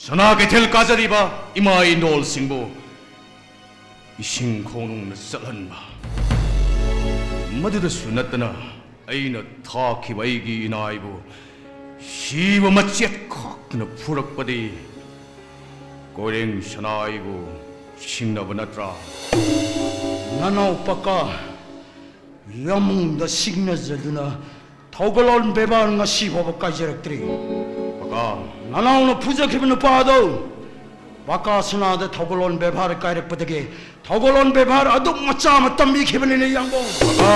ꯁꯅꯥ ꯀꯩꯊꯦꯜ ꯀꯥꯖꯔꯤꯕ ꯏꯃꯥ ꯏꯟꯗꯣꯜꯁꯤꯡꯕꯨ ꯏꯁꯤꯡ ꯈꯣꯡꯅꯨꯡꯅ ꯆꯠꯍꯟꯕ꯫ ꯃꯗꯨꯗꯁꯨ ꯅꯠꯇꯅ ꯑꯩꯅ ꯊꯥꯈꯤꯕ ꯑꯩꯒꯤ ꯏꯅꯥꯏꯕꯨ ꯁꯤꯕ ꯃꯆꯦꯠ ꯈꯛꯇꯅ ꯐꯨꯔꯛꯄꯗꯤ ꯀꯣꯏꯔꯦꯡ ꯁꯅꯥꯏꯕꯨ ꯁꯤꯡꯅꯕ ꯅꯠꯇ꯭ꯔꯥ? ꯅꯅꯥꯎ ꯄꯀꯥ, ꯌꯥꯝꯕꯨꯡꯗ ꯁꯤꯡꯅꯖꯗꯨꯅ ꯊꯧꯒꯜꯂꯣꯟ ꯕꯦꯕꯥꯔ ꯉꯁꯤ ꯐꯥꯎꯕ ꯀꯥꯏꯖꯔꯛꯇ꯭ꯔꯤ꯫ ꯄꯀꯥ꯫ ꯅꯅꯥꯎꯅ ꯐꯨꯖꯈꯤꯕ ꯅꯨꯄꯥꯗꯣ ꯄꯀꯥ ꯁꯅꯥꯗ ꯊꯧꯒꯜꯂꯣꯟ ꯕꯦꯕꯥꯔ ꯀꯥꯏꯔꯛꯄꯗꯒꯤ ꯊꯧꯒꯜꯂꯣꯟ ꯕꯦꯕꯥꯔ ꯑꯗꯨꯛ ꯃꯆꯥ ꯑꯃ ꯇꯝꯕꯤꯈꯤꯕꯅꯤꯅꯦ, ꯌꯥꯝꯕꯨꯡ꯫ ꯄꯀꯥ꯫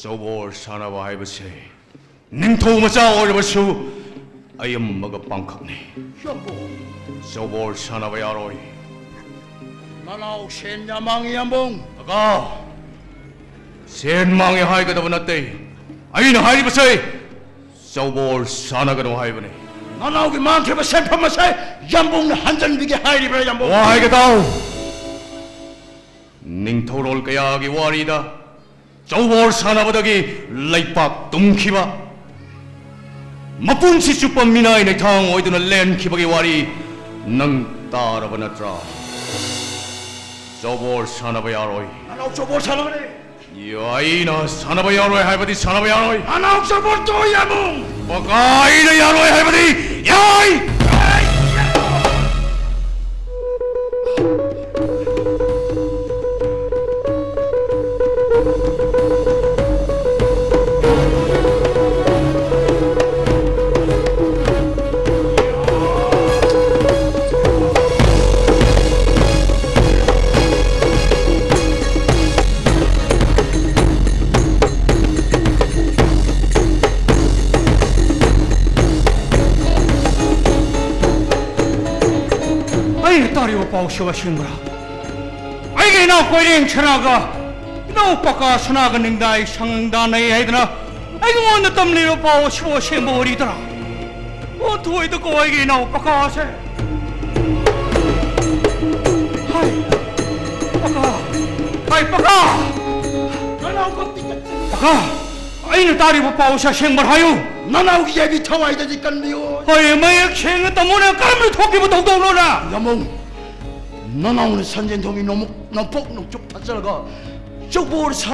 ꯆꯧꯕꯣꯜ ꯁꯥꯟꯅꯕ ꯍꯥꯏꯕꯁꯦ ꯅꯤꯡꯊꯧ ꯃꯆꯥ ꯑꯣꯏꯔꯕꯁꯨ ꯑꯌꯥꯝꯕꯒ ꯄꯥꯡꯈꯛꯅꯤ꯫ ꯌꯥꯝꯕꯨꯡ꯫ ꯆꯧꯕꯣꯜ ꯁꯥꯟꯅꯕ ꯌꯥꯔꯣꯏ꯫ ꯅꯅꯥꯎ ꯁꯦꯟ ꯌꯥꯝ ꯃꯥꯡꯉꯤ, ꯌꯥꯝꯕꯨꯡ꯫ ꯄꯀꯥ꯫ ꯁꯦꯟ ꯃꯥꯡꯉꯦ ꯍꯥꯏꯒꯗꯕ ꯅꯠꯇꯦ꯫ ꯑꯩꯅ ꯍꯥꯏꯔꯤꯕꯁꯦ ꯆꯧꯕꯣꯜ ꯁꯥꯟꯅꯒꯅꯨ ꯍꯥꯏꯕꯅꯤ꯫ ꯅꯅꯥꯎꯒꯤ ꯃꯥꯡꯈꯤꯕ ꯁꯦꯟꯐꯝ ꯑꯁꯦ ꯌꯥꯝꯕꯨꯡꯅ ꯍꯟꯖꯟꯕꯤꯒꯦ ꯍꯥꯏꯔꯤꯕ꯭ꯔꯥ, ꯌꯥꯝꯕꯨꯡ? ꯋꯥ ꯍꯥꯏꯒꯦ ꯇꯥꯎ꯫ ꯅꯤꯡꯊꯧꯔꯣꯜ ꯀꯌꯥꯒꯤ ꯋꯥꯔꯤꯗ ꯆꯧꯕꯣꯜ ꯁꯥꯟꯅꯕꯗꯒꯤ ꯂꯩꯄꯥꯛ ꯇꯨꯝꯈꯤꯕ, ꯃꯄꯨꯟꯁꯤ ꯆꯨꯞꯄ ꯃꯤꯅꯥꯏ ꯅꯩꯊꯥꯡ ꯑꯣꯏꯗꯨꯅ ꯂꯦꯟꯈꯤꯕꯒꯤ ꯋꯥꯔꯤ ꯅꯪ ꯇꯥꯔꯕ ꯅꯠꯇ꯭ꯔꯥ? ꯆꯧꯕꯣꯜ ꯁꯥꯟꯅꯕ ꯌꯥꯔꯣꯏ꯫ ꯅꯅꯥꯎ ꯆꯧꯕꯣꯜ ꯁꯥꯟꯅꯕꯅꯦ꯫ ꯌꯥꯏꯅ ꯁꯥꯟꯅꯕ ꯌꯥꯔꯣꯏ ꯍꯥꯏꯕꯗꯤ ꯁꯥꯟꯅꯕ ꯌꯥꯔꯣꯏ꯫ ꯅꯅꯥꯎ ꯆꯧꯕꯣꯜ ꯇꯣ ꯌꯥꯕꯨꯡ꯫ ꯄꯀꯥ ꯑꯩꯅ ꯌꯥꯔꯣꯏ ꯍꯥꯏꯕꯗꯤ ꯌꯥꯏ꯫ ꯑꯩꯅ ꯇꯥꯔꯤꯕ ꯄꯥꯎꯁꯤꯕꯨ ꯑꯁꯦꯡꯕ꯭ꯔꯥ? ꯑꯩꯒꯤ ꯏꯅꯥꯎ ꯀꯣꯏꯔꯦꯡ ꯁꯅꯥꯒ ꯏꯅꯥꯎ ꯄꯀꯥ ꯁꯅꯥꯒ ꯅꯤꯡꯗꯥꯏ ꯁꯪꯗꯥꯅꯩ ꯍꯥꯏꯗꯅ ꯑꯩꯉꯣꯟꯗ ꯇꯝꯂꯤꯕ ꯄꯥꯎ ꯑꯁꯤꯕꯨ ꯑꯁꯦꯡꯕ ꯑꯣꯏꯔꯤꯗ꯭ꯔꯥ? ꯑꯣꯟꯊꯣꯛꯏꯗꯀꯣ ꯑꯩꯒꯤ ꯏꯅꯥꯎ ꯄꯀꯥꯁꯦ꯫ ꯍꯥꯏ, ꯄꯀꯥ! ꯍꯥꯏ, ꯄꯀꯥ! ꯄꯀꯥ! ꯑꯩꯅ ꯇꯥꯔꯤꯕ ꯄꯥꯎꯁꯦ ꯑꯁꯦꯡꯕ ꯍꯥꯏꯌꯨ꯫ ꯅꯅꯥꯎꯒꯤ ꯌꯥꯏꯕꯤ ꯊꯋꯥꯏꯗꯗꯤ ꯀꯟꯕꯤꯌꯨ꯫ ꯍꯣꯏ, ꯃꯌꯦꯛ ꯁꯦꯡꯅ ꯇꯝꯃꯨꯅꯦ, ꯀꯔꯝꯅ ꯊꯣꯛꯈꯤꯕ ꯊꯧꯗꯣꯛꯅꯣꯅ? ꯌꯥꯝꯕꯨꯡ, ꯅꯅꯥꯎꯅ ꯁꯟꯖꯦꯟ ꯊꯣꯡꯒꯤ ꯅꯣꯡꯃꯨꯛ ꯅꯣꯡꯄꯣꯛ ꯅꯣꯡꯆꯨꯞ ꯊꯥꯖꯔꯒ ꯆꯧꯕꯣꯜ ꯁꯥ